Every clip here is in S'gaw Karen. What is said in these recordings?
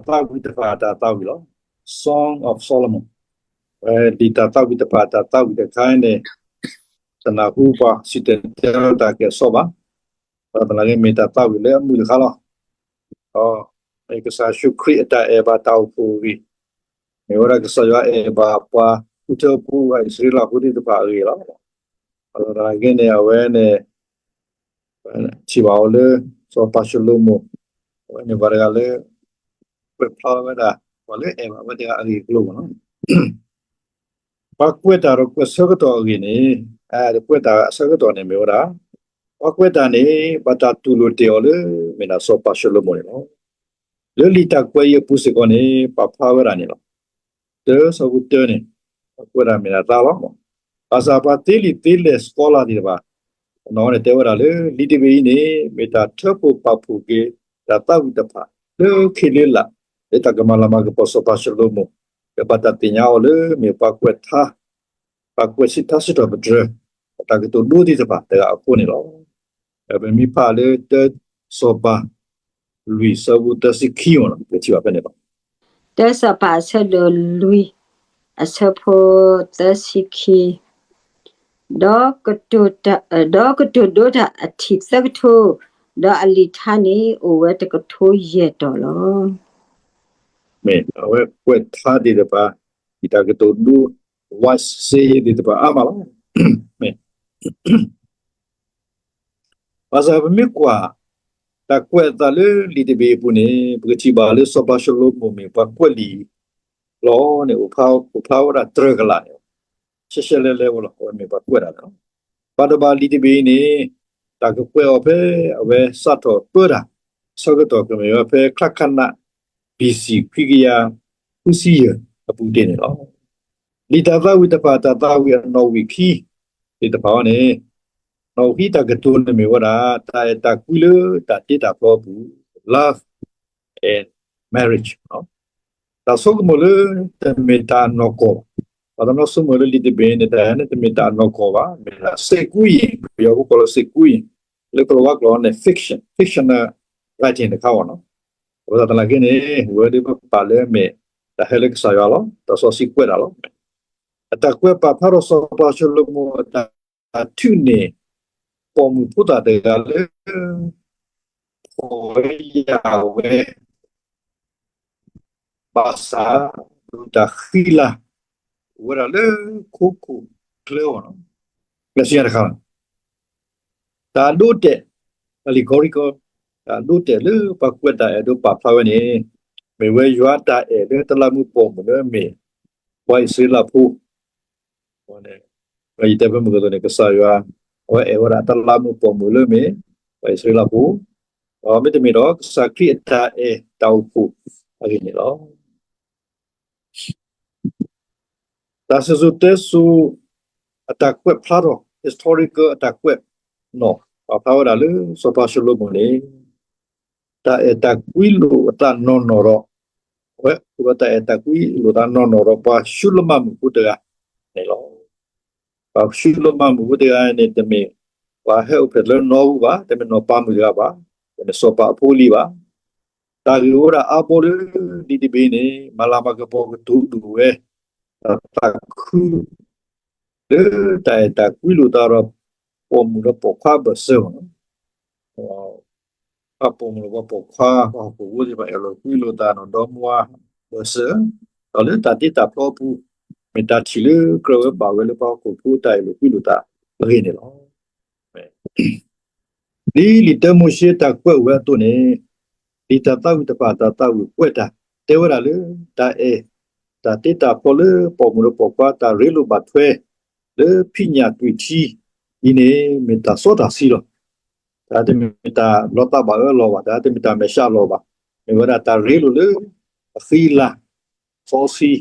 လံာ်တၢ်သးဝံၣ်တဖၣ်အတၢ်သးဝံၣ်လီၤ. Song of Solomon, ဝဲလံာ်တၢ်သးဝံၣ်တဖၣ်အတၢ်သးဝံၣ်တခါအံၤန့ၣ်, တနၢ်ဟူပှၤစံၣ်တဲၤတဲလီၤတၢ်ကဲၣ်ဆိးဘၣ်, ဘၣ်ဆၣ်သနာ်က့မ့ၢ်တၢ်သးဝံၣ်လၢအမုာ်တခါလီၤ. ဒီး ကစၢ်ယ့ၣ်ၡူးခရံာ်အတၢ်အဲၣ်ဘၣ်တၢ်အိၣ်ဖှိၣ်အဂ့ၢ်, မ့ၢ်ဝဲဒၣ်ကစၢ်ယွၤအဲၣ်ဘၣ်ပှၤအူထၢဖိ ပှၤအံၣ်စရ့လးဖိသ့ၣ်တဖၣ်အဂ့ၢ်လီၤ. ဘၣ်ဆၣ်သနာ်က့န့ၣ် အဝဲန့ၣ် ထံၣ်ဘၣ်အီၤလၢ စီၤပၤၡလိၤမိၣ်, အဝဲန့ၣ်ပှၤတဂၤလၢ ကွဲးဖျါဝဲဒၣ် ပှၤလၢအအဲၣ်ဘၣ်ဝဲတဂၤအဂ့ၢ်အကျိၤမ့ၢ်နီၤ. ပှၤကွဲးတၢ်ဒီးကွဲးဆၢကတီၢ်အဂ့ၢ်န့ၣ်, အတကွဲးတၢ်အဆၢကတီၢ်န့ၣ်မ့ၢ်ဝဲဒၣ်, ပှၤကွဲးတၢ်န့ၣ် ဘၣ်တၢ်တူၢ်လိာ်တဲာ်အီၤလၢ မ့ၢ်ဒၣ်စီၤပၤၡလိၤမိၣ်န့ၣ်လီၤ. လၢလံာ်တၢ်ကွဲးအံၤအပူၤစ့ၢ်ကီးန့ၣ် ပာ်ဖျါဝဲဒၣ်န့ၣ်လီၤ. တၢ ဆၢဖိတၢန့ၣ်, ပှၤကွဲးတၢ်မ့ၢ်ဒၣ်သးလီၤ. ဘၣ်ဆၣ်ပှၤသ့လံာ်သ့လဲၢ် scholar သ့ၣ်တဖၣ် အနီၢ်န့ၣ်တဲဝဲဒၣ်လၢ လံာ်တဘ့ၣ်အံၤန့ၣ် မ့ၢ်တၢ်ထၢဖှိၣ်ပာ်ဖှိၣ်က့ၤ တၢ်သးဝံၣ်တဖၣ် လၢခံလၢလာ် လၢတၢ်ကမၤလၤမၤကပီၤစီၤပၤၡလိၤမိၣ်, လၢဘၣ်တၢ်သ့ၣ်ညါအီၤလၢမ့ၢ်ပှၤကွဲးထါ, ပှၤကွဲးစံးထါစံးထီၣ်ပတြၢၤ အတၢ်ကတိၤဒိသ့ၣ်တဖၣ်တဂၤအဃိန့ၣ်လီၤ. ပမ့ၢ်ဖးလၢတၢစီၤပၤ လွံၢ် ဆၢဖိသၢဆံခံအံၤ ပကထံၣ်ဘၣ်ဖဲန့ၣ်လီၤ. တၢစီၤပၤအဆၢဒိၣ်လွံၢ် အဆၢဖိသၢဆံခံ, ဒီးကတိၤဒိတၢ်အထံၣ်သၢကထိ, ဒီးအလံာ်ထါန့ၣ်အိၣ်ဝဲတကထိယဲၢ်တီၤလီၤ. မ့ၢ်အဝဲကွဲးထါသ့ၣ်တဖၣ်, ဒ်တၢ်ကတိၤဒိ wise saying သ့ၣ်တဖၣ်အါမးလီၤ. မ့ၢ် ဘၣ်ဆၣ်ပမ့ၢ်ကွၢ် တၢ်ကွဲးအသးလၢလံာ်တဘ့ၣ်အပူၤန့ၣ် ပကထံၣ်ဘၣ်လၢစီၤပၤၡလိၤမိၣ်မ့ၢ်ပှၤကွဲးလံာ်လီၤန့ၣ် အိၣ်ဖျါဝဲဒၣ်တြၢၤကလာ်န့ၣ်, ရှဲရှဲလဲလဲဝဲလီၤ. အဝဲမ့ၢ်ပှၤကွဲးတၢ်န့ၣ်လီၤ. ဘၣ်တဘၣ်လံာ်တဘ့ၣ်အံၤန့ၣ် တၢ်ကကွဲးအီၤဖဲအဝဲစးထီၣ်ပၢတၢ် ဆၢကတီၢ်ကမ့ၢ်ဝဲဖဲ ချၢခနး ဘီၣ်စံၣ် ခွံကယၤဃုဆံယဲၢ်အပူၤတ့ၢ်န့ၣ်လီၤ. လံာ်တၢ်သးဝံၣ်တဖၣ် တၢ်သးဝံၣ်အနီၣ်ဝံာ်ခံသ့ၣ်တဖၣ်အံၤန့ၣ်, နီၣ်ဝံာ်ခံတၢ်ကတိၤန့ၣ်မ့ၢ်ဝဲဒၣ် တၢ်အဲၣ်တၢ်ကွံလၢတၢ်တ့တၢ်ဖျီအပူၤ, love and marriage တၢ်ဆိကမိၣ်လၢတမ့ၢ်တၢ်အနီၢ်ကီၢ်ဘၣ်. ပှၤတနီၤဆိကမိၣ်လၢလံာ်တဘ့ၣ်န့ၣ် တၢ်န့ၣ်တမ့ၢ်တၢ်အနီၢ်ကီၢ်ဘၣ်, မ့ၢ်ဒၣ်စ့ၢ်ကီးယံၤ, ပယီၤဖိကိးလၢစ့ၢ်ကီးယံၤ, လၢကလၤဝါကျိာ်န့ၣ် fiction, fictional writing တခါအံၤနီၤ. အဃိသတးသနာ်က့န့ၣ် ဝဲဒၣ်ပာ်လၢအမ့ၢ် တၢ်ဟဲလၢကစၢ်ယွၤလီၤ, တၢ်စီဆှံကွဲးတၢ်လီၤ. အတၢ်ကွဲးပာ်ဖျါထီၣ်စီၤပၤၡလိၤမိၣ်အတၢ်ထုးန့ၢ် ပိာ်မုၣ်ဖိသၣ်တဂၤလၢ ဖှီၣ်ဝဲယာ်ဝဲ ဘၣ်ဆၣ် ဒိၣ်တၢ်ဃံလၤ အိၣ်ဝဲဒၣ်လၢခိခိၣ်ချၢအံၤနီၤ. လၢဆူညါတခါ တၢ်ဒိတဲာ် allegorical တၢ်ဒိတဲာ်လၢပှၤကွဲးတၢ်အဲၣ်ဒိးပာ်ဖျါဝဲန့ၣ် မ့ၢ်ဝဲယွၤတၢ်အဲၣ်လၢတလးမူးပိာ်မုၣ်လၢအမ့ၢ် ပှၤအံၣ်စရ့လးဖိ ယတဲဖဲမုၢ်ကသိးန့ၣ် ကစၢ်ယွၤ အဝဲအဲၣ်ဝဲဒၣ်တလးမူးပိာ်မုၣ်လၢအမ့ၢ် ပှၤအံၣ်စရ့လးဖိ, ဒီးမ့တမ့ၢ်ဒီး ကစၢ်ခရံာ်အတၢ်အဲၣ်တၢ်အိၣ်ဖှိၣ်အဂ့ၢ်န့ၣ်လီၤ. တၢ်စံၣ်စိၤတဲစိၤ အတၢ်ကွဲးဖျါထီၣ် historical အတၢ်ကွဲးနီၣ် ပာ်ဖျါဝဲဒၣ်လၢစီၤပၤၡလိၤမိၣ်န့ၣ် တၢ်အဲၣ်တၢ်ကွံလိာ်အသးနီၢ်နီၢ်ဒီး အဝဲအိၣ်ဒီးတၢ်အဲၣ်တၢ်ကွံလိာ်သးနီၢ်နီၢ်ဒီး ပှၤၡူလမၢ်မုၣ်ဖိတဂၤန့ၣ်လီၤ. ပှၤၡူလမၢ်မုၣ်ဖိတဂၤန့ၣ် တမ့ၢ် ပှၤဟဲအိၣ်ဖျဲၣ်လၢနီၢ်အူဘၣ်, တမ့ၢ်နီၢ်ပၤမုၣ်တဂၤဘၣ်, တမ့ၢ်စီၤပၤအဖိအလံၤဘၣ်. တၢ်ဂ့ၢ်အိၣ်ဝဲဒၣ်အါဘီလၢ လံာ်တဘ့ၣ်န့ၣ် မၤလၤမၤကပီၤကတိၤဒိၣ်ဝဲ တၢ်သးခု လၢတၢ်အဲၣ်တၢ်ကွံလိာ်သးဒီး ပိာ်မုၣ်ဒီးပိာ်ခွါအဘၢၣ်စၢၤလီၤ. ပှၤပိာ်မုၣ်ဒီးပှၤပိာ်ခွါ ပှၤဟီၣ်ခိၣ်ဖိသ့ၣ်တဖၣ်အဲၣ်လိာ်ကွံလိာ်သးနီၣ်ဒီမါအဘၢၣ်စၢၤ, ဒီးလၢတၢ်တ့တၢ်ဖျီအပူၤ မ့ၢ်တၢ်ထံၣ်လၢကြၢးဝဲဘၣ်ဝဲလၢပှၤဟီၣ်ခိၣ်ဖိအတၢ်အဲၣ်လိာ်ကွံလိာ်သးအဂ့ၢ်န့ၣ်လီၤ. ဒ်လံာ်တၢမိၤၡ့တၢ်ကွဲးအိၣ်ဝဲအသိးန့ၣ်, လံာ်တၢ်သးဝံၣ်တဖၣ်တၢ်သးဝံၣ်ကွဲးတၢ် တဲဝဲဒၣ်လၢ တၢ်အဲၣ် တၢ်တ့တၢ်ဖျီလၢပိာ်မုၣ်ဒီးပိာ်ခွါတၢ်ရ့လိာ်ဘၣ်ထွဲ လၢဖံးညၣ်သွံၣ်ထံအံၤန့ၣ် မ့ၢ်တၢ်စီတၢ်ဆှံလီၤ. တၢ်တမ့ၢ်တၢ်လီၤသးဘၣ်အၢလီၤဘၣ်, တၢ်တမ့ၢ်တၢ်မဲာ်ဆှးလီၤဘၣ်, မ့ၢ်ဝဲဒၣ်တၢ်ရ့လိာ်လၢ အဃံအလၤ စီဆှံ,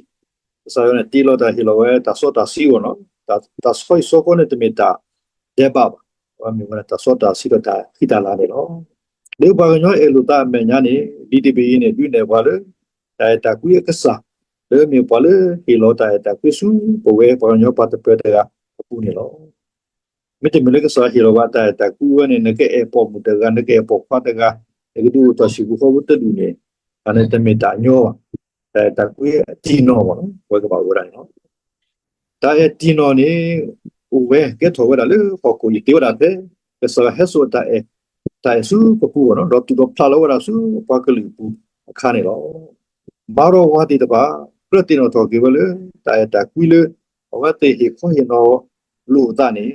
ကစၢ်ယွၤန့ၣ်တ့လီၤတၢ်ဟ့ၣ်လီၤဝဲတၢ်စီတၢ်ဆှံအဂီၢ်နီၤ, တၢ်စီဆှံအံၤစ့ၢ်ကီးန့ၣ် တမ့ၢ်တၢ်ဒဲးဘးဘၣ်, အဝဲမ့ၢ်ဝဲဒၣ်တၢ်စီတၢ်ဆှံဒီးတၢ်ဃံတၢ်လၤန့ၣ်လီၤ. လၢပှၤကညီအဲၣ်လိာ်သးအမဲာ်ညါန့ၣ် လံာ်တဘ့ၣ်အံၤန့ၣ် ဒုးနဲၣ်ပှၤလၢ တၢ်အဲၣ်တၢ်ကွံအကစၢ်, လၢမ့ၢ်ပှၤလၢဟ့ၣ်လီၤတၢ်အဲၣ်တၢ်ကွံဆူပဝဲပှၤကညီပှၤတပၢၤတဂၤအပူၤန့ၣ်လီၤ. မ့တမ့ၢ်လၢကစၢ်ယွၤဟ့ၣ်လီၤဘၣ်တၢ်အဲၣ်တၢ်ကွံဝဲန့ၣ် နကအဲၣ်ပိာ်မုၣ်တဂၤ နကအဲၣ်ပိာ်ခွါတဂၤ, နကဒုးအိၣ်ထီၣ်ဟံၣ်ပူၤဃီပူၤတဒူၣ်န့ၣ် အန့ၣ်တမ့ၢ်တၢ်အညီဘၣ်. တၢ်အဲၣ်တၢ်ကွံအတံၢ်နီၢ်ဘၣ်နီၤ ပဝဲကဘၣ်အိၣ်ဝဲဒၣ်န့ၣ်လီၤ. တၢ်အဲၣ်တံၢ်နီၢ်န့ၣ် အိၣ်ဝဲကဲထီၣ်ဝဲဒၣ်လၢဟီၣ်ခိၣ် ယတ့ဝဲဒၣ်ဖဲ ကစၢ်ယွၤဟဲစိာ်တၢ်အဲၣ်, တၢ်အဲၣ်ဆူပပူၤဘၣ်နီၤ ဒီးသူၣ်ထီၣ်ဖျါလီၤဝဲဒၣ်ဆူပှၤကလုာ်အပူၤအခါန့ၣ်လီၤ. မၤဒီးဝၤသ့ၣ်တဖၣ် ကြၢးသ့ၣ်နီၣ်ထီၣ်က့ၤဝဲလၢ တၢ်အဲၣ်တၢ်ကွံလၢ အဝဲသ့ၣ်ဟ့ၣ်ခီဟ့ၣ်နီၤလိာ်အသးန့ၣ်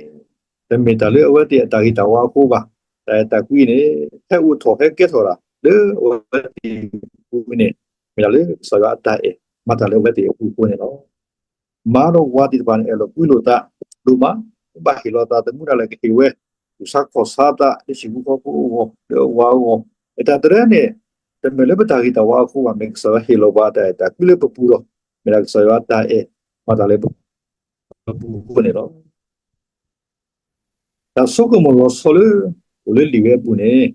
တမ့ၢ်တၢ်လၢအဝဲသ့ၣ်အတၢ်ဂ့ၤတၢ်ဝါအဃိဘၣ်. တၢ်အဲၣ်တၢ်ကွံန့ၣ် ဟဲအိၣ်ထီၣ်ဟဲကဲထီၣ်ဒၣ် လၢအဝဲသ့ၣ်အပူၤန့ၣ် မ့ၢ်ဒၣ်လၢကစၢ်ယွၤအတၢ်အဲၣ် မၤတၢ်လၢအဝဲသ့ၣ်အပူၤအဃိန့ၣ်လီၤ. မၤဒီးဝၤသ့ၣ်တဖၣ်န့ၣ် အဲၣ်လိာ်ကွံလိာ်သးဒိၣ်မး, ဘၣ်ဟ့ၣ်လီၤသးသမူဒၣ်လဲာ်ကဟ့ၣ်ဝဲ သူၣ်ဆါခီၣ်ဆါသး လၢဟံၣ်ဖိဃီဖိအဂီၢ် လၢအဝၤအဂီၢ်, မ့ၢ်တၢ်တရၢန့ၣ် တမ့ၢ်လၢပတၢ်ဂ့ၤတၢ်ဝါအဃိဘၣ်, မ့ၢ်ကစၢ်ယွၤဟ့ၣ်လီၤပှၤတၢ်အဲၣ်တၢ်ကွံလၢပပူၤဒီး မ့ၢ်ဒၣ်ကစၢ်ယွၤအတၢ်အဲၣ် မၤတၢ်လၢပပူၤအဃိန့ၣ်လီၤ. တၢ်ဆိကမိၣ်လီၤဆီလၢ အိၣ်လၢလံာ်ဝဲအပူၤန့ၣ်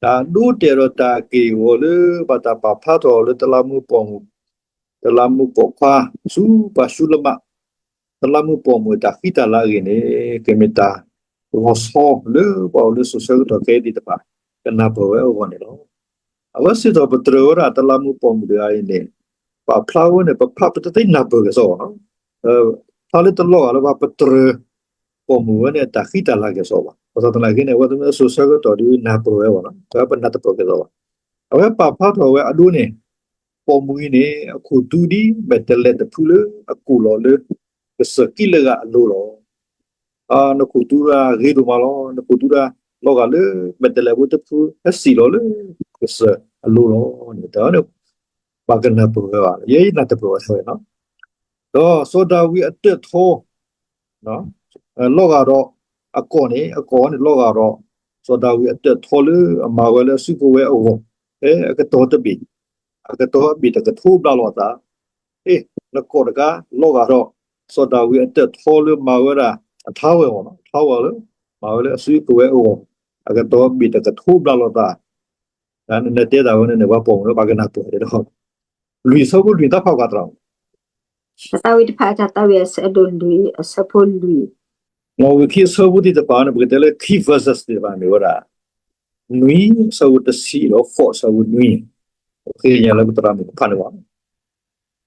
တၢ်ဒိတဲာ်ဒီးတၢ်အက့ၢ်အဂီၤလၢ ဘၣ်တၢ်ပာ်ဖျါထီၣ်လၢတလးမူးပိာ်မုၣ်, တလးမူးပိာ်ခွါ ဆူပှၤၡူလမး တလးမူးပိာ်မုၣ်အတၢ်ဃံတၢ်လၤအဂ့ၢ်န့ၣ် ကမ့ၢ်တၢ်လီၤဆီလၢပှၤအိၣ်လၢစိၤဆၢကတီၢ်ခဲအံၤသ့ၣ်တဖၣ် ကနၢ်ပၢၢ်ဝဲအဂီၢ်န့ၣ်လီၤ. အဝဲစ့ၢ်ကီးပတြၢၤဝဲဒၣ်တလးမူးပိာ်မုၣ်တဂၤအံၤန့ၣ် ပာ်ဖျါဝဲန့ၣ် ပဖးပတသ့နၢ်ပၢၢ်ကစီၣ်ဘၣ်နီၤ. ဖျါလၢတလီၤဂာ်လၢၤဘၣ် ပတြၢၤပိာ်မုၣ်ဝဲန့ၣ် အတၢ်ဃံတၢ်လၤကစီၣ်ဘၣ်. ဘၣ်ဆၣ်သနာ်က့န့ၣ် အဝဲသ့ၣ်မ့ၢ်အစိၤဆၢကတီၢ်ဒုးနၢ်ပၢၢ်ဝဲဘၣ်နီၤ, ပနၢ်တပၢၢ်ကစီၣ်ဘၣ်. အဝဲပာ်ဖျါထီၣ်ဝဲအဒိန့ၣ် ပိာ်မုၣ်အံၤန့ၣ် အခိၣ်သူဒ်မဲာ်တဲးလဲးတဖုလၢအကိၢ်လီၤလၢ ကစၢၢ်ကံးလၢဂၤအလိၤလီၤ. နခိၣ်သူဒၣ်ဂ့ၤဒိၣ်မးလီၤ, နခိၣ်သူဒၣ်လီၤဂာ်လၢမဲာ်တဲးလဲးဖိတဖု ဟဲစံၣ်လီၤလၢကစၢၢ်အလိၤလီၤန့ၣ် တၢ်န့ၣ် ပှၤကနၢ်ပၢၢ်ဝဲဘၣ်, ယဲယနၢ်တပၢၢ်ဝဲထီၣ်ဝဲနီၤ. ဒီးစီၤဒၤဝံးအတၢၣ်ထီ လီၤဂာ်ဒီး အကီၢ်န့ၣ် အကီၢ်န့ၣ်လီၤဂာ်ဒီး စီၤဒၤဝံးအတၢၣ်ထီလၢအမၤဝဲလၢအစုကဝဲၤအဂီၢ် ဖဲအကတီၢ်တဘ့ၣ် အကတီၢ်အဘ့ၣ်တကထိဘျါလီၤအသး, အ့ နကီၢ်တခါလီၤဂာ်ဒီး စီၤဒၤဝံးအတၢၣ်ထီလၢမၤဝဲဒၣ်အထါဝဲအဂီၢ်နီၤ, အထါဝဲလၢ မၤဝဲလၢအစုကဝဲၤအဂီၢ် အကတီၢ်အဘ့ၣ်တကထိဘျါလီၤအသး, နတဲတၢ်ဝဲန့ၣ်န့ၣ် ပှၤပိာ်မုၣ်လၢပှၤကနၢ်ပၢၢ်တဲဒီး လွံၢ်ဆၢဖိလွံၢ်တၢ်ဖးကွၢ်တရၣ် တၢ်သးဝံၣ်တဖၣ် တၢ်သးဝံၣ်အဆၢဒိၣ်လွံၢ် အဆၢဖိလွံၢ်, နီၣ်ဂံၢ်ခံအဆၢဖိသ့ၣ်တဖၣ်န့ၣ် ပကတဲလၢ key verses သ့ၣ်တဖၣ်န့ၣ်မ့ၢ်ဝဲဒၣ် နွံအဆၢဖိတဆံဒီး ဃိးအဆၢဖိနွံ, ပဃ့ကညးလၢပသရၣ်မုၣ်ကဖးန့ၢ်ဘၣ် တၢ်သးဝံၣ်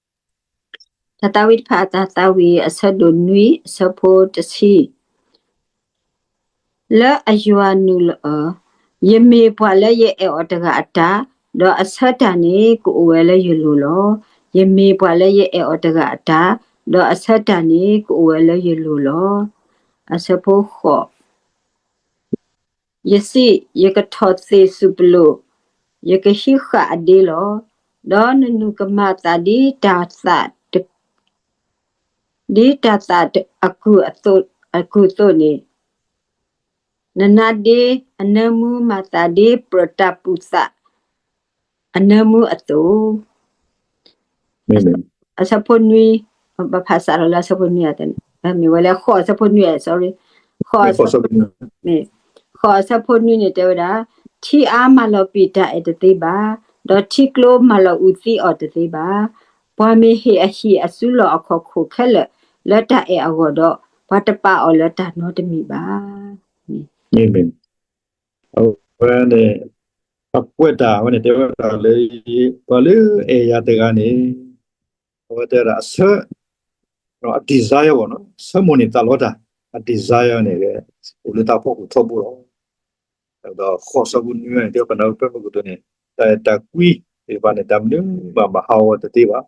တဖၣ် တၢ်သးဝံၣ်အဆၢဒိၣ်နွံ အဆၢဖိတဆံ, လၢအယွၤနုာ်လီၤအီၤ, ယမ့ၢ်ပှၤလၢယအဲၣ်အီၤတဂၤအတၢ်, ဒီးအဆၢတၢ်န့ၣ်ကအိၣ်ဝဲလၢယလိၤလီၤ. ယမ့ၢ်ပှၤလၢယအဲၣ်အီၤတဂၤအတၢ်, ဒီးအဆၢတၢ်န့ၣ်ကအိၣ်ဝဲလၢယလိၤလီၤ. အဆၢဖိဃိး ယစံး, ယကထီၣ်သ့ၣ်စူၤပလိာ်, ယကဟံးဃာ်အဒ့လီၤ. ဒီးနနုာ်ကမၤသးဒ်တၢ်သး, ဒ်တၢ်သးအကုၢ်အသိးန့ၣ်, နနါဒ့အနၢမူမၤသးဒ်ပြၢၤတၢ်ပူၤသးအနၢမူအသိး အဆၢဖိနွံ, ဘၣ်ဖးစးထီၣ်လၢအဆၢဖိနွံ, မ့ၢ်ဝဲလၢဃိးအဆၢဖိနွံ, sorry, ဃိးအဆၢဖိနွံန့ၣ်တဲဝဲဒၣ်, ထံအါမၤလီၤပံာ်တၢ်အဲၣ်တသ့ဘၣ်, ဒီးထံကျိမၤလီၤအုးသံအီၤတသ့ဘၣ်. ပှၤမ့ၢ်ဟ့ၣ်အဟံၣ်အစုလီၢ်အခီၣ်ခိၣ်ခဲလၢာ်လၢတၢ်အဲၣ်အဂီၢ်ဒီး, ပှၤတပာ်အီၤလၢတၢ်နီတမံၤဘၣ်. အဝဲန့ၣ် အကွဲးတၢ်ဝဲန့ၣ် တဲဝဲဒၣ်လၢ ပှၤလၢအဲၣ်ယၤတဂၤန့ၣ် အဝဲတဲဝဲဒၣ်အဆၢ, အ desire ဘၣ်နီၤ, ဆၢမိၣ်န့ၢ်သးလီတၢ်, အ desire န့ၣ် အိၣ်လၢတၢ်ဖီခိၣ်ထီဘိလီၤ. ဒီးဃိးဆၢဖိနွံန့ၣ် တဲပနၢ်ပၢၢ်မုၢ်ကတိၤန့ၣ် တၢ်အဲၣ်တၢ်ကွံသ့ၣ်တဖၣ်န့ၣ် တၢ်မနုၤမးမၤဟးဂီၤတသ့ဘၣ်.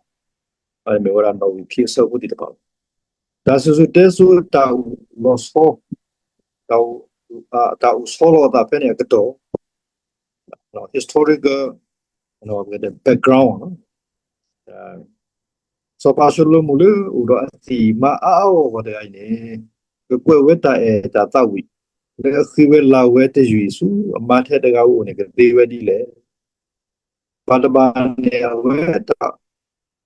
မ့ၢ်ဝဲဒၣ်နီၣ်ဂံၢ်ခံအဆၢဖိသ့ၣ်တဖၣ်လီၤ. တၢ်စံၣ်စိၤတဲစိၤတၢ်အိၣ်လီၤဆီ, တၢ်အိၣ်ဆီလီၤအသးဖဲန့ၣ်အကတီၢ် historical background စီၤပၤၡလိၤမိၣ်လၢအိၣ်ဒီးအသံၣ်အမါအါအါဂီၢ်ဂီၢ်တဂၤအံၤန့ၣ် ကကွဲးဝဲတၢ်အဲၣ်တၢ်သးဝံၣ် လၢအဃ့ဝဲလၤဝဲတယုၢ်အံၤဆူ အမါထဲတဂၤအအိၣ်န့ၣ် ကသ့ဝဲဒ်လဲၣ်. ဘၣ်တဘၣ်န့ၣ် အဝဲတၢ်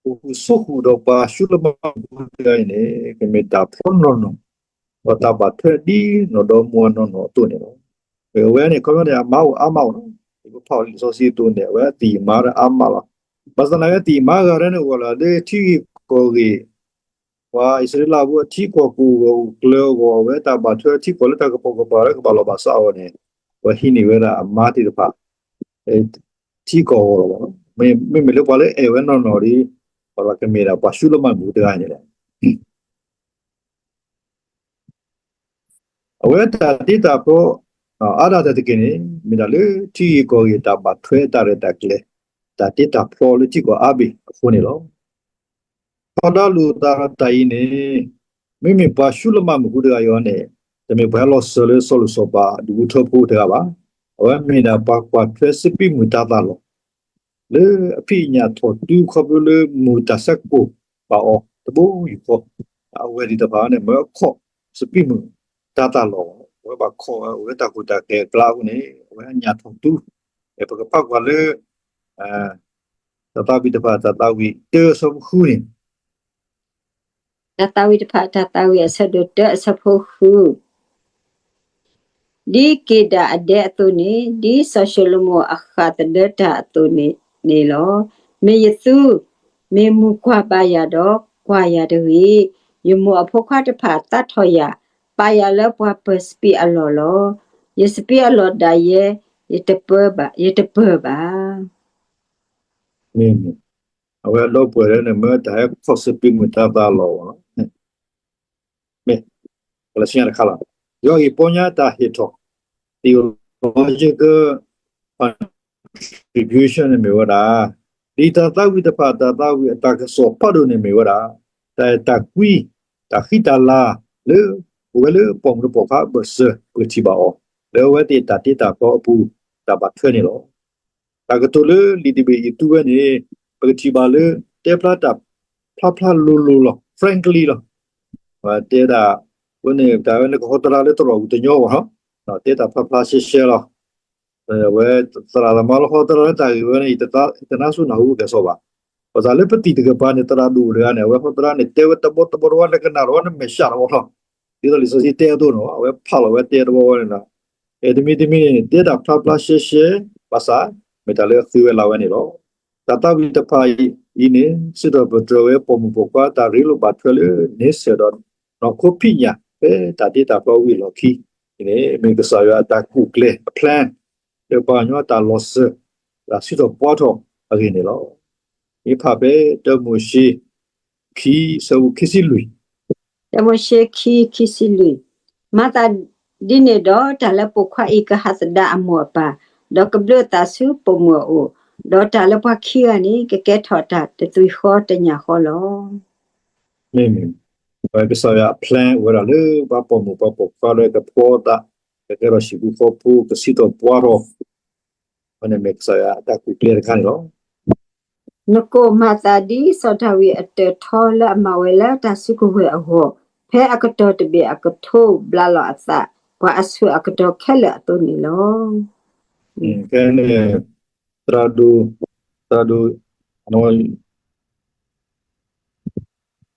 အိၣ်ဃုာ်ဆိးဃုာ်ဒီးပှၤၡူလမၤဖိတဂၤအံၤန့ၣ် ကမ့ၢ်တၢ်ဖျီနီၢ်နီၢ် ဒီးတၢ်ဘၣ်ထွဲဒ်နီၢ်ဒီမါနီၢ်နီၢ်အသိးန့ၣ်လီၤ. အဝဲန့ၣ် ခီဖျိန့ၣ် အမါအိၣ်အါမးလီၤ. ပဖးလံာ်စီဆှံအသိးန့ၣ် အဝဲအသံၣ်အမါဒီးအါမးလီၤ. ဘၣ်ဆၣ်သနာ်က့ အသံၣ်အမါဂၤဒဲန့ၣ်အိၣ်လီၤလၢထံဂ့ၢ်ကီၢ်ဂ့ၢ် ပှၤအံၣ်စရ့လးဖိအထံကီၢ်ကအိၣ်ဂၢၢ်အိၣ်ကျၢၤအဂီၢ် အဝဲတၢ်ဘၣ်ထွဲထံကီၢ်လၢတၢ်ကပိာ်ကပၤလၢကဘၣ်လီၢ်ဘၣ်စးအဂီၢ်န့ၣ် အဝဲဟံးန့ၢ်ဝဲဒၣ်အမါသ့ၣ်တဖၣ် ထံကီၢ်အဂီၢ်လီၤ. မ့မ့ၢ်လၢပှၤလၢအဲၣ်ဝဲနီၢ်နီၢ်ဒီး ပှၤကမ့ၢ်ဒၣ်ပှၤၡူလမၢ်မုၣ်တဂၤန့ၣ်လီၤ. အဝဲတၢ်တ့တၢ်ဖျီ အါဒၣ်တၢ်တက့ၢ်န့ၣ် မ့ၢ်ဒၣ်လၢထံဂ့ၢ်ကီၢ်ဂ့ၢ်တၢ်ဘၣ်ထွဲတၢ်ရဲၣ်တၢ်ကျဲၤ တၢ်တ့တၢ်ဖျီလၢထံကီၢ်အါဘ့ၣ်အဃိန့ၣ်လီၤ. ထီဒါလိာ်သးတၢ်အံၤန့ၣ် မ့မ့ၢ်ပှၤၡူလမၢ်မုၣ်ဖိတဂၤအံၤန့ၣ် တမ့ၢ်ပှၤဟဲလီၤစၢၤလၢစီၤလိၣ်စီၤပၤဒူၣ်ဖိထၢဖိတဂၤဘၣ်. အဝဲမ့ၢ်ဒၣ်ပှၤကွၢ်ထွဲစပံးမုၢ်တၤသၣ်လီၢ် လၢအဖံးအညၣ်ထီၣ်တူခီဖျိလၢမုၢ်တၢ်ဆၢကိၢ်ဘၣ်အီၤတဘိယူၢ်ဃီ, အဝဲသ့ၣ်တဖၣ်န့ၣ် မၢအခီၣ်စပံးမုၢ်တၤသၣ်လီၢ်, အဝဲဘၣ်ခီၣ်ဝဲတၢ်ကူၣ်တၢ်ကဲၤအကျါအဃိန့ၣ် အဝဲအညၣ်ထီၣ်တူ, ပကဖးကွၢ်လၢ တၢ်သးဝံၣ်တဖၣ် တၢ်သးဝံၣ်တၢအဆၢဖိဃုန့ၣ် တၢ်သးဝံၣ်တဖၣ် တၢ်သးဝံၣ်အဆၢဒိၣ်တၢအဆၢဖိဃု ဒ်က့ၤဒၣ်အဒဲအသိးန့ၣ်, ဒ်စီၤၡလိၤမိၣ်အဃၣ်သဒၢတၢ်အသိးန့ၣ်လီၤ. မ့ၢ်ယသူ, မ့ၢ်မုၢ်ကွၢ်ဘၣ်ယၤဒီးကွၢ်ယၤတဂ့ၤ, ယမိၢ်အဖိခွါတဖၣ်သးထီၣ်ယၤ, ပာ်ယၤလၢပှၤပၢၤစပံးအလီၢ်လီၤ. ယစပံးအလီၢ်ဒၣ်ယဲ, ယတပၢၢ်ဘၣ်, ယတပၢၢ်ဘၣ်. မ့ၢ်, အဝဲအဒီပုၢ်ဝဲၢ်န့ၣ် မၢတၢ်ဟဲခီၣ်စပံးမုၢ်တၤသၣ်လီၢ်အီၤလီၤ. မ့ၢ်, ကလၢဆူညါတခါလီၤ. ယွၤဂ့ၢ်ပီညါတၢ်ဟ့ၣ်ထီၣ် theological contribution န့ၣ်မ့ၢ်ဝဲဒၣ် ဒ်တၢ်သးဝံၣ်တဖၣ် တၢ်သးဝံၣ်အတၢ်ကစီၣ်ဖးဒိၣ်န့ၣ်မ့ၢ်ဝဲဒၣ် တၢ်အဲၣ်တၢ်ကွံ, တၢ်ဃံတၢ်လၤလၢ အိၣ်ဝဲလၢပိာ်မုၣ်လၢပိာ်ခွါအဘၢၣ်စၢၤ ပကထံၣ်ဘၣ်အီၤ လၢအဝဲသ့ၣ်တၢ်တ့တၢ်ဖျီအပူၤ တၢ်ဘၣ်ထွဲန့ၣ်လီၤ. တၢ်ကတိၤလၢလံာ်တဘ့ၣ်အံၤသူဝဲန့ၣ် ပကထံၣ်ဘၣ်လၢ တဲဖျါတၢ်ဖျါဖျါလိၤလိၤလီၤ, frankly လီၤ. တဲဒၣ် အဃိန့ၣ် တၢ်ဝဲန့ၣ်ကဟီသရၣ်လၢသရိာ်ပူၤတညီဘၣ်လီၤ. တဲတၢ်ဖျါဖျါရှဲရှဲလီၤ. အဝဲသရၣ်သမါလၢဟီသရၣ်လၢတၢ်ဂ့ၢ်ဝဲန့ၣ် ယတနါစူၢ်နၢ်ဟူကဲၣ်ဆိးဘၣ်. ပသးလၢပသံၣ်တကပၤန့ၣ် သရၣ်ဒိၣ်တဂၤန့ၣ် အဝဲဟီသရၣ်န့ၣ် တဲဝဲတဘီတဘီတဝါ နကနၣ်တဝီနမဲာ်ဆှးတဝီလီၤ. ဒ်သိးလံာ်စီဆှံတဲအသိးန့ၣ် အဝဲဖးလီၤဝဲတဲတဝီဝဲန့ၣ်လီၤ. အဲ တမံၤတမံၤန့ၣ် တဲတၢ်ဖျါဖျါရှဲရှဲ ဘၣ်ဆၣ် မ့ၢ်တၢ်လၢအဃ့ဝဲလၢဝဲန့ၣ်လီၤ. တၢ်သးဝံၣ်တဖၣ်အံၤန့ၣ် စံးထီၣ်ပတြၢၤဝဲ ပိာ်မုၣ်ပိာ်ခွါတၢ်ရ့လိာ်ဘၣ်ထွဲလၢန့ဆၢၣ်ဒီး နီၢ်ခိဖံးညၣ် ဖဲတၢ်တ့တၢ်ဖျီဝံၤအလီၢ်ခံန့ၣ် မ့ၢ်ကစၢ်ယွၤအတၢ်ကူၣ်ကျဲၤအ plan လၢပှၤကညီတၢ်လီၤစၢၤ တၢ်စံးထီၣ်ပှၢ်ထီၣ်အဂ့ၢ်န့ၣ်လီၤ. မ့ၢ်ဖးဖဲ တၢမိၤၡ့ ခံ ဆၢဖိခံဆံလွံၢ်, တၢမိၤၡ့ ခံ ခံဆံလွံၢ်, မၤသးဒ်န့ၣ်ဒီး တၢ်လၢပိာ်ခွါအံၤကဟးသဒၣ်အမိၢ်အပၢ်, ဒီးကဘျုးအသးဆူပိာ်မုၣ်အအိၣ်, ဒီးတၢ်လၢပှၤခံဂၤန့ၣ် ကကဲထီၣ်တၢ်တသွံၣ်ဃီတညၣ်ဃီလီၤ. မ့ၢ်, ကစၢ်ယွၤအ plan အိၣ်ဝဲဒၣ်လၢ ပှၤပိာ်မုၣ်ပှၤပိာ်ခွါလၢကဖျီသး, ကကဲထီၣ်ဟံၣ်ဖိဃီဖိ ကစံးထီၣ်ပှၢ်ထီၣ် အဝဲန့ၣ်မ့ၢ်ကစၢ်ယွၤအတၢ်ကူၣ်ကျဲၤတခါန့ၣ်လီၤ. နကိးမၤသးဒ်စီၤဒၤဝံးအတၢၣ်ထီလၢအမၤဝဲလၢတၢ်စုကဝဲၤအဂီၢ်, ဖဲအကတီၢ်တဘ့ၣ်အကထိဘျးလီၤအသး ပှၤအဆိၣ်အကတီၢ်ခဲလၢာ်အသိးန့ၣ်လီၤ. ဖဲန့ၣ် သရၣ်ဒိၣ်, သရၣ်ဒိၣ်, သရၣ်ဒိၣ်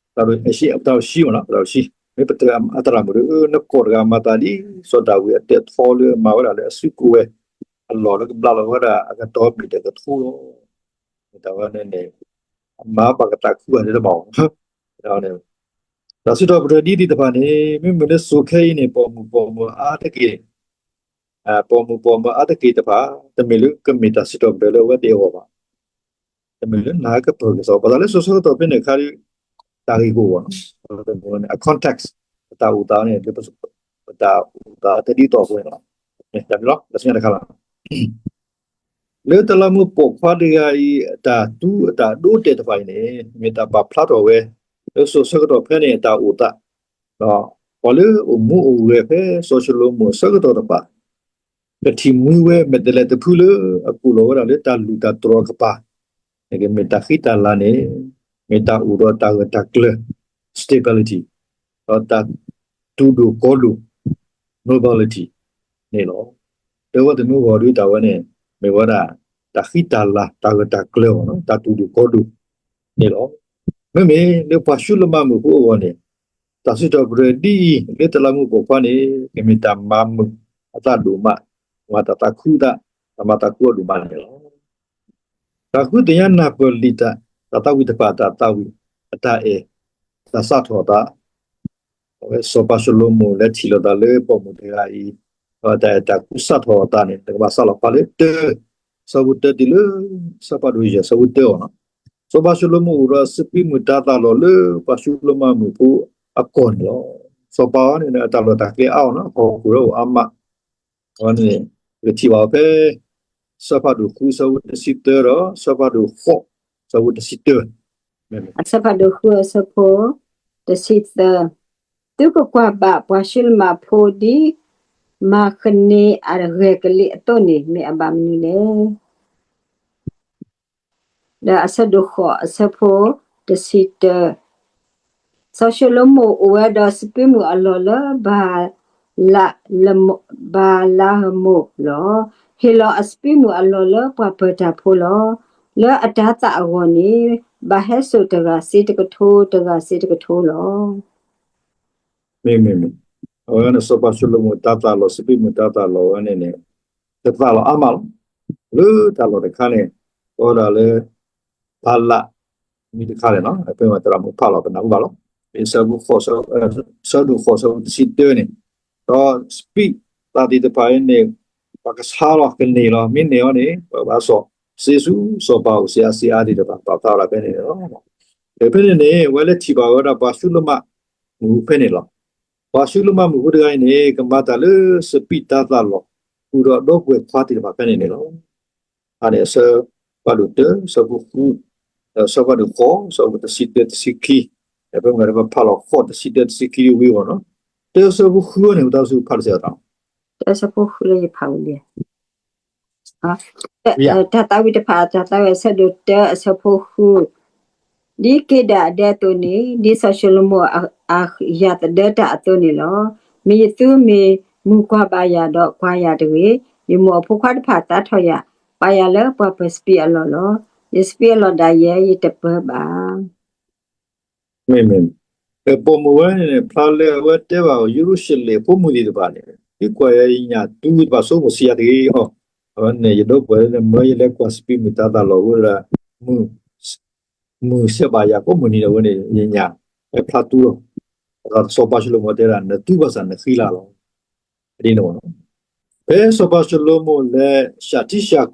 အဆံ, သရၣ်ဒိၣ်အဆံ, မ့ၢ်ပတြၢၤအသရၣ်မုၣ်ဒီး နကိးတဂၤမၤသးဒ် စီၤဒၤဝံးအတၢၣ်ထီလၢအမၤဝဲဒၣ်လၢအစုကဝဲၤအလီၢ်လၢကဘျးလီၤဝဲဒၣ်အကတီၢ်ဘ့ၣ်တကထိလီၤ. တၢ်ဝဲန့ၣ်န့ၣ် အမၤဘၣ်ကသးခုဂၤန့ၣ်တမးဘၣ်. တၢ်စံးထီၣ်ပတြၢၤဒ်သ့ၣ်တဖၣ်န့ၣ် မ့မ့ၢ်လၢစိၤခဲအံၤန့ၣ် ပိာ်မုၣ်ပိာ်မုၣ်အါတက့ၢ်, ပိာ်မုၣ်ပိာ်မုၣ်အါတက့ၢ်တဖၣ် တမ့ၢ်လၢကမ့ၢ်တၢ်စံးထီၣ်ပတြၢၤလၢအဝဲသ့ၣ်အဂီၢ်ဘၣ်. တမ့ၢ်လၢနကပၢၢ်ကစီၣ် ပသးလၢစိၤဆၢကတီၢ်ဖဲန့ၣ်အခါဒီး တၢ်ဂ့ၢ်ကအိၣ်ဘၣ်နီၤ, အ context ပတၢ်အိၣ်သးန့ၣ် ပတၢ်အိၣ်သးတဒ်သိးအဃိန့ၣ်လီၤ. တၢ်မ့ၢ်လီၤ လၢဆူညါတခါလီၤ. လၢတၢ်လၢမူပိာ်ခွါတဂၤအံၤ အတၢ်သူအတၢ်ဒိတဲာ်တဖၣ်အံၤန့ၣ် မ့ၢ်တၢ်ပာ်ဖျါထီၣ်ဝဲ လၢစိၤဆၢကတီၢ်ဖဲန့ၣ်အတၢ်အိၣ်သး, ပှၤလၢအိၣ်မူအိၣ်ဂဲၤဖဲစီၤၡလိၤမိၣ်အဆၢကတီၢ်တဖၣ် ကထံၣ်မှံဝဲမဲာ်တဲးလဲးတဖုလၢအကိၣ်လီၤဝဲဒၣ်လၢတၢ်လူၢ်တၢ်တြီၤအကပၤ, ကမ့ၢ်တၢ်ဃံတၢ်လၤန့ၣ် မ့ၢ်တၢ်အိၣ်ဒီးတၢ်ဂၢၢ်တၢ်ကျၢၤ stability ဒီးတၢ်သူၣ်ဒိၣ်ကီၢ်ဒိၣ် nobility န့ၣ်လီၤ. လၢဝဲတမူဂီၢ်ဒုးတၢ်ဝဲန့ၣ် မ့ၢ်ဝဲဒၣ် တၢ်ဃံတၢ်လၤ တၢ်ဂၢၢ်တၢ်ကျၢၤအဂီၢ် တၢ်သူၣ်ဒိၣ်ကီၢ်ဒိၣ်န့ၣ်လီၤ. မ့မ့ၢ်လၢပှၤၡူလမၢ်မုၣ်ဖိအဂီၢ်န့ၣ် တၢ်စံးထီၣ်ပတြၢၤဒ်အံၤ လၢတၢ်လၢမူပိာ်ခွါန့ၣ် ကမ့ၢ်တၢ်မၤမုာ်အသးဒိၣ်မး, မၤတၢ်သးခုသး, တၢ်မၤသးခုအီၤဒိၣ်မးန့ၣ်လီၤ. တၢ်ဃုသ့ၣ်ညါနၢ်ပၢၢ်လံာ်တၢ်, တၢ်သးဝံၣ်တဖၣ် တၢ်သးဝံၣ်, အတၢ်အဲၣ်, တၢ်စးထီၣ်အသး, အဝဲစီၤပၤၡလိၤမိၣ်လဲၤထံၣ်လိာ်သးလၢပိာ်မုၣ်တဂၤအံၤ, ဒီးတၢ်အဲၣ်တၢ်ကွံစးထီၣ်အသးန့ၣ် တကဘၣ်စးလီၤဖးလၢ တၢ ဆၢဖိတၢတုၤလၢ ဆၢဖးဒိၣ်ယဲၢ် ဆၢဖိတၢအီၤလီၤ. စီၤပၤၡလိၤမိၣ်အိၣ်ဒီးစပံးမုၢ်တၤသၣ်လီၢ်လၢပှၤၡူလမၢ်မုၣ်ဖိအကီၢ်န့ၣ်လီၤ. စီၤပၤအံၤန့ၣ် အတၢ်လီၢ်တၢ်ကျဲအါအီၤန့ၣ် ဟီၣ်ခိၣ်ဒီးအိၣ်အါမး, အဝဲန့ၣ် ပကထံၣ်ဘၣ်အီၤဖဲ ဆၢဖးဒိၣ်ဃု ဆၢဖိတဆံသၢဒီး ဆၢဖးဒိၣ်ဃိး ဆၢဖိတဆံတၢ အဆၢဖးဒိၣ်ဃုအဆၢဖိ တဆံသၢ, သုကကွၢ်ဘၣ်ပှၤၡူလမၢ်ဖိဒ် မၤကန့ၤအဂဲၤကလံးအသိးန့ၣ် မ့ၢ်အဘၣ်မနုၤလဲၣ်. ဒီးအဆၢဒိၣ်ဃိးအဆၢဖိ တဆံတၢ, စီၤၡလိၤမိၣ်အိၣ်ဝဲဒီးစပံးမုၢ်အလီၢ်လၢ ဘၤလဟမိၣ်လီၤ. ဟ့ၣ်လီၤအစပံးမုၢ်အလီၢ်လၢပှၤပၢၤတၢ်ဖိလီၤ. လၢအတၤသၣ်အဂီၢ်န့ၣ် ဘၣ်ဟဲစိာ်တဂၤစ့တကထိ တဂၤစ့တကထိလီၤ. မ့မ့ၢ်, အဝဲန့ၣ် စီၤပၤၡလိၤမိၣ်တၤသၣ်လီၢ် စပံးမုၢ်တၤသၣ်လီၢ်ဝဲန့ၣ်န့ၣ် တသၣ်လီၤအါမးလီၤ. လၢတၢ်လီၢ်တခါန့ၣ် အိၣ်ဒၣ်လၢ ဘၤလး မံၤတခါန့ၣ်လီၤ. ဖဲမ့ၢ်သရၣ်မုၣ်ဖးလီၤ ပနၢ်ဟူဘၣ်လီၤ. ဖဲဆၢဒိၣ်ဃိး ဆၢဒိၣ်ဃိး ဆၢဖိတဆံတၢန့ၣ်, ဒီးစပံးသၣ်သ့ၣ်တဖၣ်အံၤန့ၣ် ပှၤကဆါလီၤကန့ၢ်လီၤ. မ့ၢ်န့ၢ်အီၤန့ၣ် ပှၤဘၣ်စိာ်စ့ဆူစီၤပၤအိၣ်စ့အါစ့အါသ့ၣ်တဖၣ် ပာ်ဖျါဝဲဒၣ်ဖဲန့ၣ်န့ၣ်လီၤ. ဒီးဖဲန့ၣ်န့ၣ် အဝဲလဲၤထံၣ်ဘၣ်ဝဲဒၣ်ပှၤၡူလမၢ်မုၣ်ဖဲန့ၣ်လီၤ. ပှၤၡူလမၢ်မုၣ်ဖိတဂၤအံၤန့ၣ် ကမၤတၢ်လၢစပံးတၤသၣ်လီၢ် ဃုာ်ဒီးဒီပုၢ်ဝဲၢ်ခွါသ့ၣ်တဖၣ်ဖဲန့ၣ်န့ၣ်လီၤ. အန့ၣ်အဆၢဖးဒိၣ်တၢ ဆၢဖိဃု, ဒီးဆၢဖးဒိၣ်ဃိး ဆၢဖိတဆံတၢတဆံခံ, ဒီးဖဲမ့ၢ်ပဖးလီၤဃိး တဆံတၢတဆံခံဒ်ဝံၤအဂီၢ်န့ၣ်, တၢဆၢဖိဃုန့ၣ် ပတၢ်စူဖးတစဲးအတၢ် တၢဆၢဖိဃုလၢယဖးဝံၤလံ တၢ်သးဝံၣ်တဖၣ် တၢ်သးဝံၣ်အဆၢဒိၣ်တၢအဆၢဖိဃု, ဒ်က့ဒၤဒဲအသိးန့ၣ် ဒ်စီၤၡလိၤမိၣ်အယၣ်သဒၢတၢ်အသိးန့ၣ်လီၤ. မ့ၢ်ယသုမ့ၢ်မုၢ်ကွၢ်ဘၣ်ယၤဒီးကွၢ်ယၤတဂ့ၤ, ယမိၢ်အဖိခွါတဖၣ်သးထီၣ်ယၤ, ပာ်ယၤလၢပှၤပၢၤစပံးအလီၢ်လီၤ. ယစပံးအလီၢ်ဒၣ်ယဲ ယတပၢဘၣ်. မ့မ့ၢ်, ပိာ်မုၣ်ဝဲန့ၣ် ဖျါလၢအဝဲတဲဘၣ်ယရူၤၡလ့ၣ်ဖိမုၣ်သ့ၣ်တဖၣ်န့ၣ်, သုကွၢ်ယၤညၣ်တူတဖၣ်ဆိကမိၣ်ဆံးယၤတဂ့ၤအီၤ, အဝဲန့ၣ် ယဒီပုၢ်ဝဲၢ်လၢမၢယလဲၤကွၢ်စပံးမုၢ်တၤသၣ်လီၢ်ဝဲဒၣ် မုၢ်ဆဲးဘၣ်ယၤကိးမုၢ်နံၤဒၣ်ဝဲန့ၣ် ယညၣ် ဟဲဖျါတူလီၤ. စီၤပၤၡလိၤမိၣ်တဲဒၣ် နတူဘၣ်ဆၣ်နဃံလၤလီၤ. ဒ်န့ၣ်, ဖဲစီၤပၤၡလိၤမိၣ်လဲၤစးထံစးကီၢ်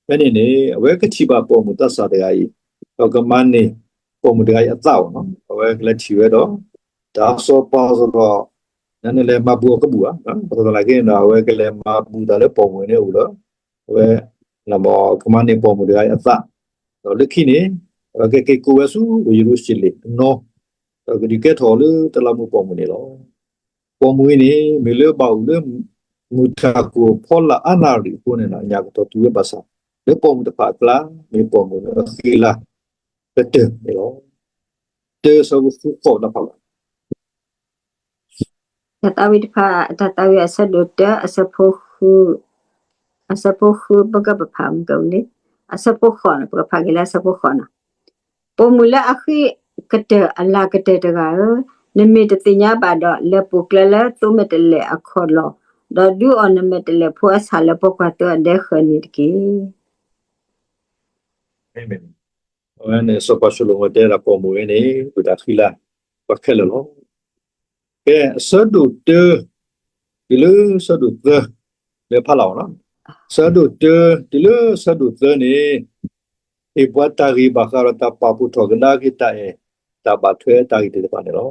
ဖဲန့ၣ်န့ၣ် အဝဲကထံၣ်ဘၣ်ပိာ်မုၣ်သးစၢ်တဂၤအံၤ, ဒီးကမၤန့ၢ်ပိာ်မုၣ်တဂၤအံၤအသးအီၤ, အဝဲကလဲၤထံၣ်ဝဲဒီး တၢ်စီၤပၤစရီ, နန့ၣ်လဲၤမၤဘူၣ်အီၤကဘူၣ်ဧါ, ပသနာ်က့ဒီး အဝဲကလဲၤမၤဘူၣ်တၢ်လၢပိာ်မုၣ်န့ၣ်အိၣ်ဒီး အဝဲ ကမၤန့ၢ်ပိာ်မုၣ်တဂၤအံၤအသး, ဒီးလၢခံန့ၣ် အဝဲကက့ၤကိးဝဲဆူယရူၤၡလ့ၣ်အနီၢ်, ဒီးကဒုးကဲထီၣ်အီၤလၢတလးမူးပိာ်မုၣ်န့ၣ်လီၤ. ပိာ်မုၣ်အံၤန့ၣ် မ့ၢ်လၢဘၣ်အိၣ်လၢ မုၢ်တၢ်ကိၢ်ဖီလာ်အါနၣ်ရံၣ်အဃိန့ၣ် ညၣ်ကတီၤတုၤဝဲဘၣ်ဆၣ်, လၢပိာ်မုၣ်တဖၣ်အကျါ မ့ၢ်ပိာ်မုၣ်လၢအဃံလၤကတၢၢ်န့ၣ်လီၤ. တၢဆၢဖိဃိးတဖၣ်လီၤ. တၢ်သးဝံၣ်တဖၣ် တၢ်သးဝံၣ်အဆၢဒိၣ်တၢ အဆၢဖိဃု, အဆၢဖိဃု ပကပဖးမုၢ်ကဝံၤလံ, အဆၢဖိဃိးန့ၣ် ပကဖးက့ၤလၢအဆၢဖိဃိးန့ၣ်, ပိာ်မုၣ်လၢအဃံကတၢၢ်အလၤကတၢၢ်တဂၤဧၢ, နမ့ၢ်တသ့ၣ်ညါဘၣ်ဒီး လဲၤပိာ်ကျဲလၢသိမဲာ်တဲးလဲးအခီၣ်လီၢ်, ဒီးဒုးအီၣ်နမဲာ်တဲးလဲးဖိအဆၣ်လၢပိာ်ကွၢ်သၢအဒဲဃၢၤန့ၣ်တက့ၢ်. အဝဲန့ၣ် စီၤပၤၡလိၤမိၤတဲဒၣ်ပိာ်မုၣ်ဝဲန့ၣ် ဝံသးဃံလၤ ပှၤခဲလၢာ်လီၤ. ကဲ အဆၢဒိၣ်တၢ တုၤလၢဆၢဒိၣ်သၢ လၢဖးလီၤအီၤလီၤ. ဆၢဒိၣ်တၢ တုၤလၢဆၢဒိၣ်သၢန့ၣ် ဟ့ၣ်ပှၤတၢ်ဂ့ၢ်ဘၣ်ဃးဒီးတၢ်ပာ်ဖှိၣ်ထီၣ်ကဒါက့ၤတၢ်အဲၣ် တၢ်ဘၣ်ထွဲတၢ်ဂ့ၢ်သ့ၣ်တဖၣ်န့ၣ်လီၤ.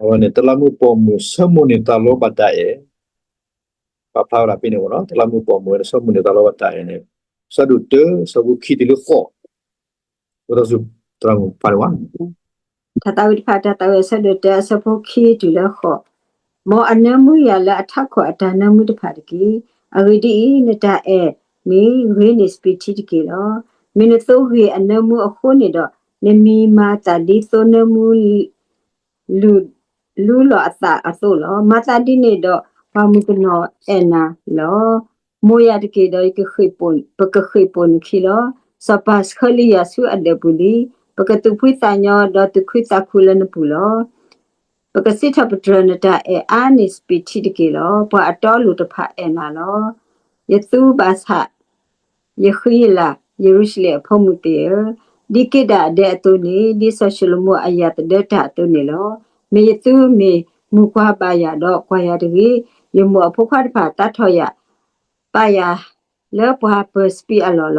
အဝဲန့ၣ် တလးမူးပိာ်မုၣ်ဆၢမိၣ်န့ၢ်သးလီဘၣ်တၢ်အဲၣ် ပာ်ဖျါဝဲဒၣ်ဖဲန့ၣ်လီၤ. တလးမူးပိာ်မုၣ်ဝဲန့ၣ်ဆၢမိၣ်န့ၢ်သးလီဘၣ်တၢ်အဲၣ်န့ၣ် ဆၢဒိၣ်တၢ ဆၢဖိခံတုၤလၢဃိး တၢ်သးဝံၣ်တဖၣ် တၢ်သးဝံၣ်အဆၢဒိၣ်တၢ အဆၢဖိခံတုၤလၢဃိး, မ်အနၢမူယၤလၢအထးခိၣ်အတၢ်နၢမူတဖၣ်တက့ၢ်. အဂ့ၢ်ဒ်အံၤ, နတၢ်အဲၣ်န့ၣ်ဂ့ၤန့ၢ်စပံးထံတက့ၢ်လီၤ. မ့ၢ်နသိဂ့ၤအနၢမူအဃိန့ၣ်ဒီး, နမံၤမၤသးဒ်သိနၢမူ လူလီၤအသးအသိးလီၤ. မၤသးဒ်န့ၣ်ဒီး ပှၤမုၣ်ကနီၤအဲၣ်နၤလီၤ. မိၢ်ယၤတက့ၢ်ဒီး ပကဃ့ၢ်ပိာ်နခံလီၤ. စီၤပၤဆှၢလံယၤဆူအဒၢးပူၤလံ. ပကသူၣ်ဖှံသးညီဒီးသူၣ်ခုသးခုလၢနပူၤလီၤ. ပကစံးထီၣ်ပတြၢၤနတၢ်အဲၣ်အါန့ၢ်စပံးထံတက့ၢ်လီၤ. ပှၤအတီအလိၤတဖၣ်အဲၣ်နၤလီၤ. ယသူဘၣ်ဆၣ် ယဃံယလၤ, ယရူၤၡလ့ၣ်အဖိမုၣ်သ့ၣ်ဧၢ, ဒ်က့ဒၤဒဲအသိးန့ၣ်, ဒ်စီၤၡလိၤမိၤအယၣ်သဒၢတၢ်အသိးန့ၣ်လီၤ. မ့ၢ်ယသုမ့ၢ်မုၢ်ကွၢ်ဘၣ်ယၤဒီးကွၢ်ယၤတဂ့ၤ, ယမိၢ်အဖိခွါတဖၣ်သးထီၣ်ယၤ, ပာ်ယၤ လၢပှၤပၢၤစပံးအလီၢ်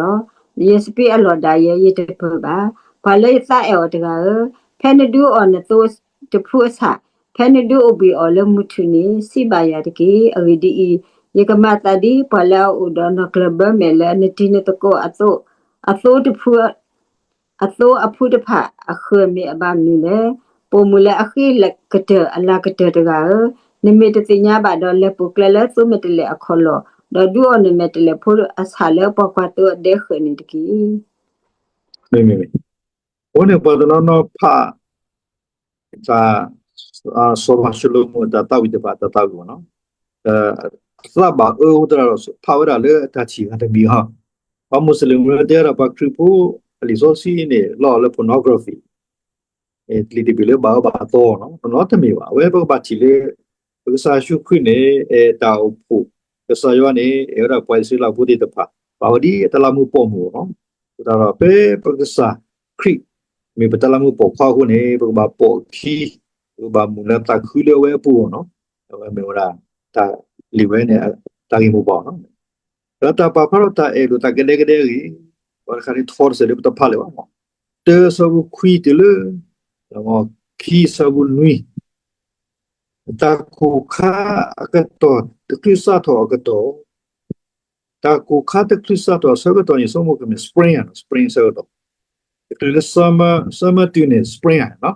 လီၤ. ယစပံးအလီၢ်ဒၣ်ယဲ ယတပၢၤဘၣ်. ပှၤလၢယသးအဲၣ်အီၤတဂၤဧၢ, ဖဲနဒုးအီၣ်နသိတဖုအဆၣ်, ဖဲနဒုးအိၣ်ဘှံးအီၤလၢမုၢ်ထူၣ်န့ၣ် စံးဘၣ်ယၤတက့ၢ်. အဂ့ၢ်ဒ်အံၤ, ယကမၤသးဒ်ပှၤလၢအအိၣ်ဒီးနီၢ်ကျၢၢ်ဘၢမဲာ်လၢနတံၤနသကိးအသိတဖု အသိအဖုတဖၣ်အဃၢၤမ့ၢ်အဘၣ်မနုၤလဲၣ်. ပိာ်မုၣ်လၢအဃ့ကတၢၢ်အလၤကတၢၢ်တဂၤဧၢ, နမ့ၢ်တသ့ၣ်ညါဘၣ်ဒီး လဲၤပိာ်ကျဲလၢသိမဲာ်တဲးလဲးအခီၣ်လီၢ်, ဒီးဒုးအီၣ်နမဲာ်တဲးလဲးဖိအဆၣ်လၢပှၤကွၢ်သိအဒဲဃၢၤန့ၣ်တက့ၢ်. မ့မ့ၢ်, အဃိန့ၣ် ပှၤတနီၤနီၤဖး တၢ် စီၤပၤၡလိၤမိၣ်အတၢ်သးဝံၣ်တဖၣ် တၢ်သးဝံၣ်မ့ၢ်နီၤ, အသးဘၣ်အၢအိၣ်တရၢ်ဒီး ဖးဝဲဒၣ်လၢအတၢ်ထံၣ်ဂၤတမံၤဟီ, ပှၤမိၤၡလ့ၣ်တဲဝဲဒၣ် ပှၤခရံာ်ဖိအလံာ်စီဆှံန့ၣ် လီၤလၢ pornography လံာ်တဘ့ၣ်လၢဘၣ်အၢဘၣ်သီနီၤ, နီတမ့ၢ်ဘၣ်. အဝဲပကဘၣ်ထံၣ်လၢ ပကစၢ်ယ့ၣ်ၡူးခရံာ်န့ၣ် အဲၣ်တၢ်အိၣ်ဖှိၣ်, ကစၢ်ယွၤန့ၣ် အဲၣ်ဝဲဒၣ်ပှၤအံၣ်စရ့လးဖိသ့ၣ်တဖၣ် ဘၣ်ဝဲဒ်အတၢ်လၢမူပိာ်မုၣ်အဂီၢ်နီၤ. အဃိသတးဒီး ဖဲပကစၢ်ခရံာ် မ့ၢ်ပတၢ်လၢမူပိာ်ခွါအဃိန့ၣ် ပကဘၣ်ပိာ်အခံ, ပကဘၣ်မုာ်လၢပသးခုလၢအဝဲအပူၤအဂီၢ်နီၤ. အဝဲမ့ၢ်ဝဲဒၣ် တၢ်လံာ်ဝဲန့ၣ် တၢ်ဂ့ၢ်မိၢ်ပှၢ်နီၤ. ဒီးတၢ်ပာ်ဖျါထီၣ်တၢ်အဲၣ်ဒိၣ်သးကဒဲကဒဲအဂ့ၢ်, ပှၤတခါန့ၣ်ထီတစဲးလၢပတဖးလၢၤဘၣ်မး, တၢဆၢဖိခွံတုၤလၢ ခံဆၢဖိနွံ, တၢ်ကိၢ်ခါအကတီၢ် တချုးစးထီၣ်အကတီၢ်, တၢ်ကိၢ်ခါတချုးစးထီၣ်အဆၢကတီၢ်န့ၣ် ဆိကမိၣ်ကမ့ၢ် spring ဧါ, spring ဆၢကတီၢ်, တချုးလၢ summer, summer တုၤန့ၣ် spring ဧါ,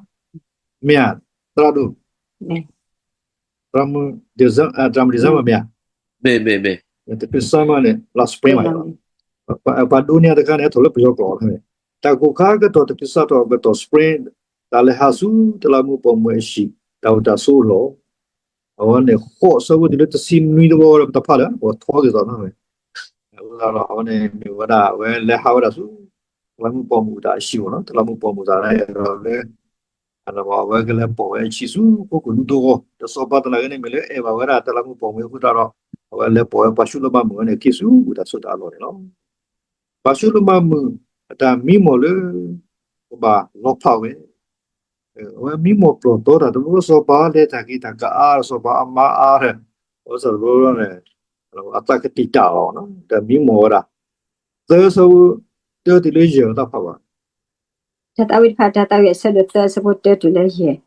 မ့ၢ်ဧါ, သရၣ်ဒိၣ်, သရၣ်မုၣ် December မ့ၢ်ဧါ, တချုး summer န့ၣ် လၢ spring ဘၣ်, ပှၤဒိးန့ၢ်တခါန့ၣ် အထီၣ်လၢပယီၤကျိာ်န့ၣ်, တၢ်ကိၢ်ခါအကတီၢ် တချုးစးထီၣ်အကတီၢ် spring, တၢ်လဲၤဟးဆူတၢ်လၢမူပိာ်မုၣ်အဟံၣ် တၢ်အိၣ်တၢ်ဆိးအလီၢ်, အဝဲန့ၣ် ဃိးဆၢဖိတုၤလၢတဆံနွံတဝီဒီး ပတဖးလၢၤ ပထီက့ၤသီနီၤ, အဃိသတးဒီး အဝဲန့ၣ်မ့ၢ်ဝဲဒၣ် အဝဲလဲၤဟးဝဲဒၣ်ဆူ တၢ်လၢမူပိာ်မုၣ်တၢ်အဟံၣ်အဂီၢ်နီၤ, တၢ်လၢမူပိာ်မုၣ်တၢ်လၢအဲၣ်ဒိးလၢ အဝဲကလဲၤပိာ်ဝဲအဟံၣ်ဆူ ကိးကလုာ်ဒိၣ်အဂီၢ်, ဒီးစီၤပၤသနာ်က့န့ၣ် မ့ၢ်လၢအဲၣ်ဘၣ်ဝဲဒၣ်တၢ်လၢမူပိာ်မုၣ်အဃိသတးဒီး အဝဲလဲၤပိာ်ဝဲပှၤၡူလမၢ်မုၣ်ဝဲန့ၣ် က့ၤဆူတၢ်ဆိးတၢ်အလီၢ်န့ၣ်လီၤ. ပှၤၡူလမၢ်မုၣ်အတၢ်မံမီၢ်လၢ ကဘၣ်လီၤဖးဝဲ, အဝဲမံမီၢ်ပျီၢ်တီတၢ်တဘျီ စီၤပၤလဲၤတၢ်က့ၤတၢ်ကအါ စီၤပၤအမါအါ, အဝဲစၢ်တဘျီန့ၣ် အသးကတံာ်တာ်လီၤ, တၢ်မံမီၢ်ဝဲဒၣ်, သၢဆၢဖိတၢတုၤလၢယဲၢ် တၢ်ဖးဘၣ်, တၢ်သးဝံၣ်တဖၣ် တၢ်သးဝံၣ်အဆၢဒိၣ်သၢ အဆၢဖိတၢတုၤလၢယဲၢ်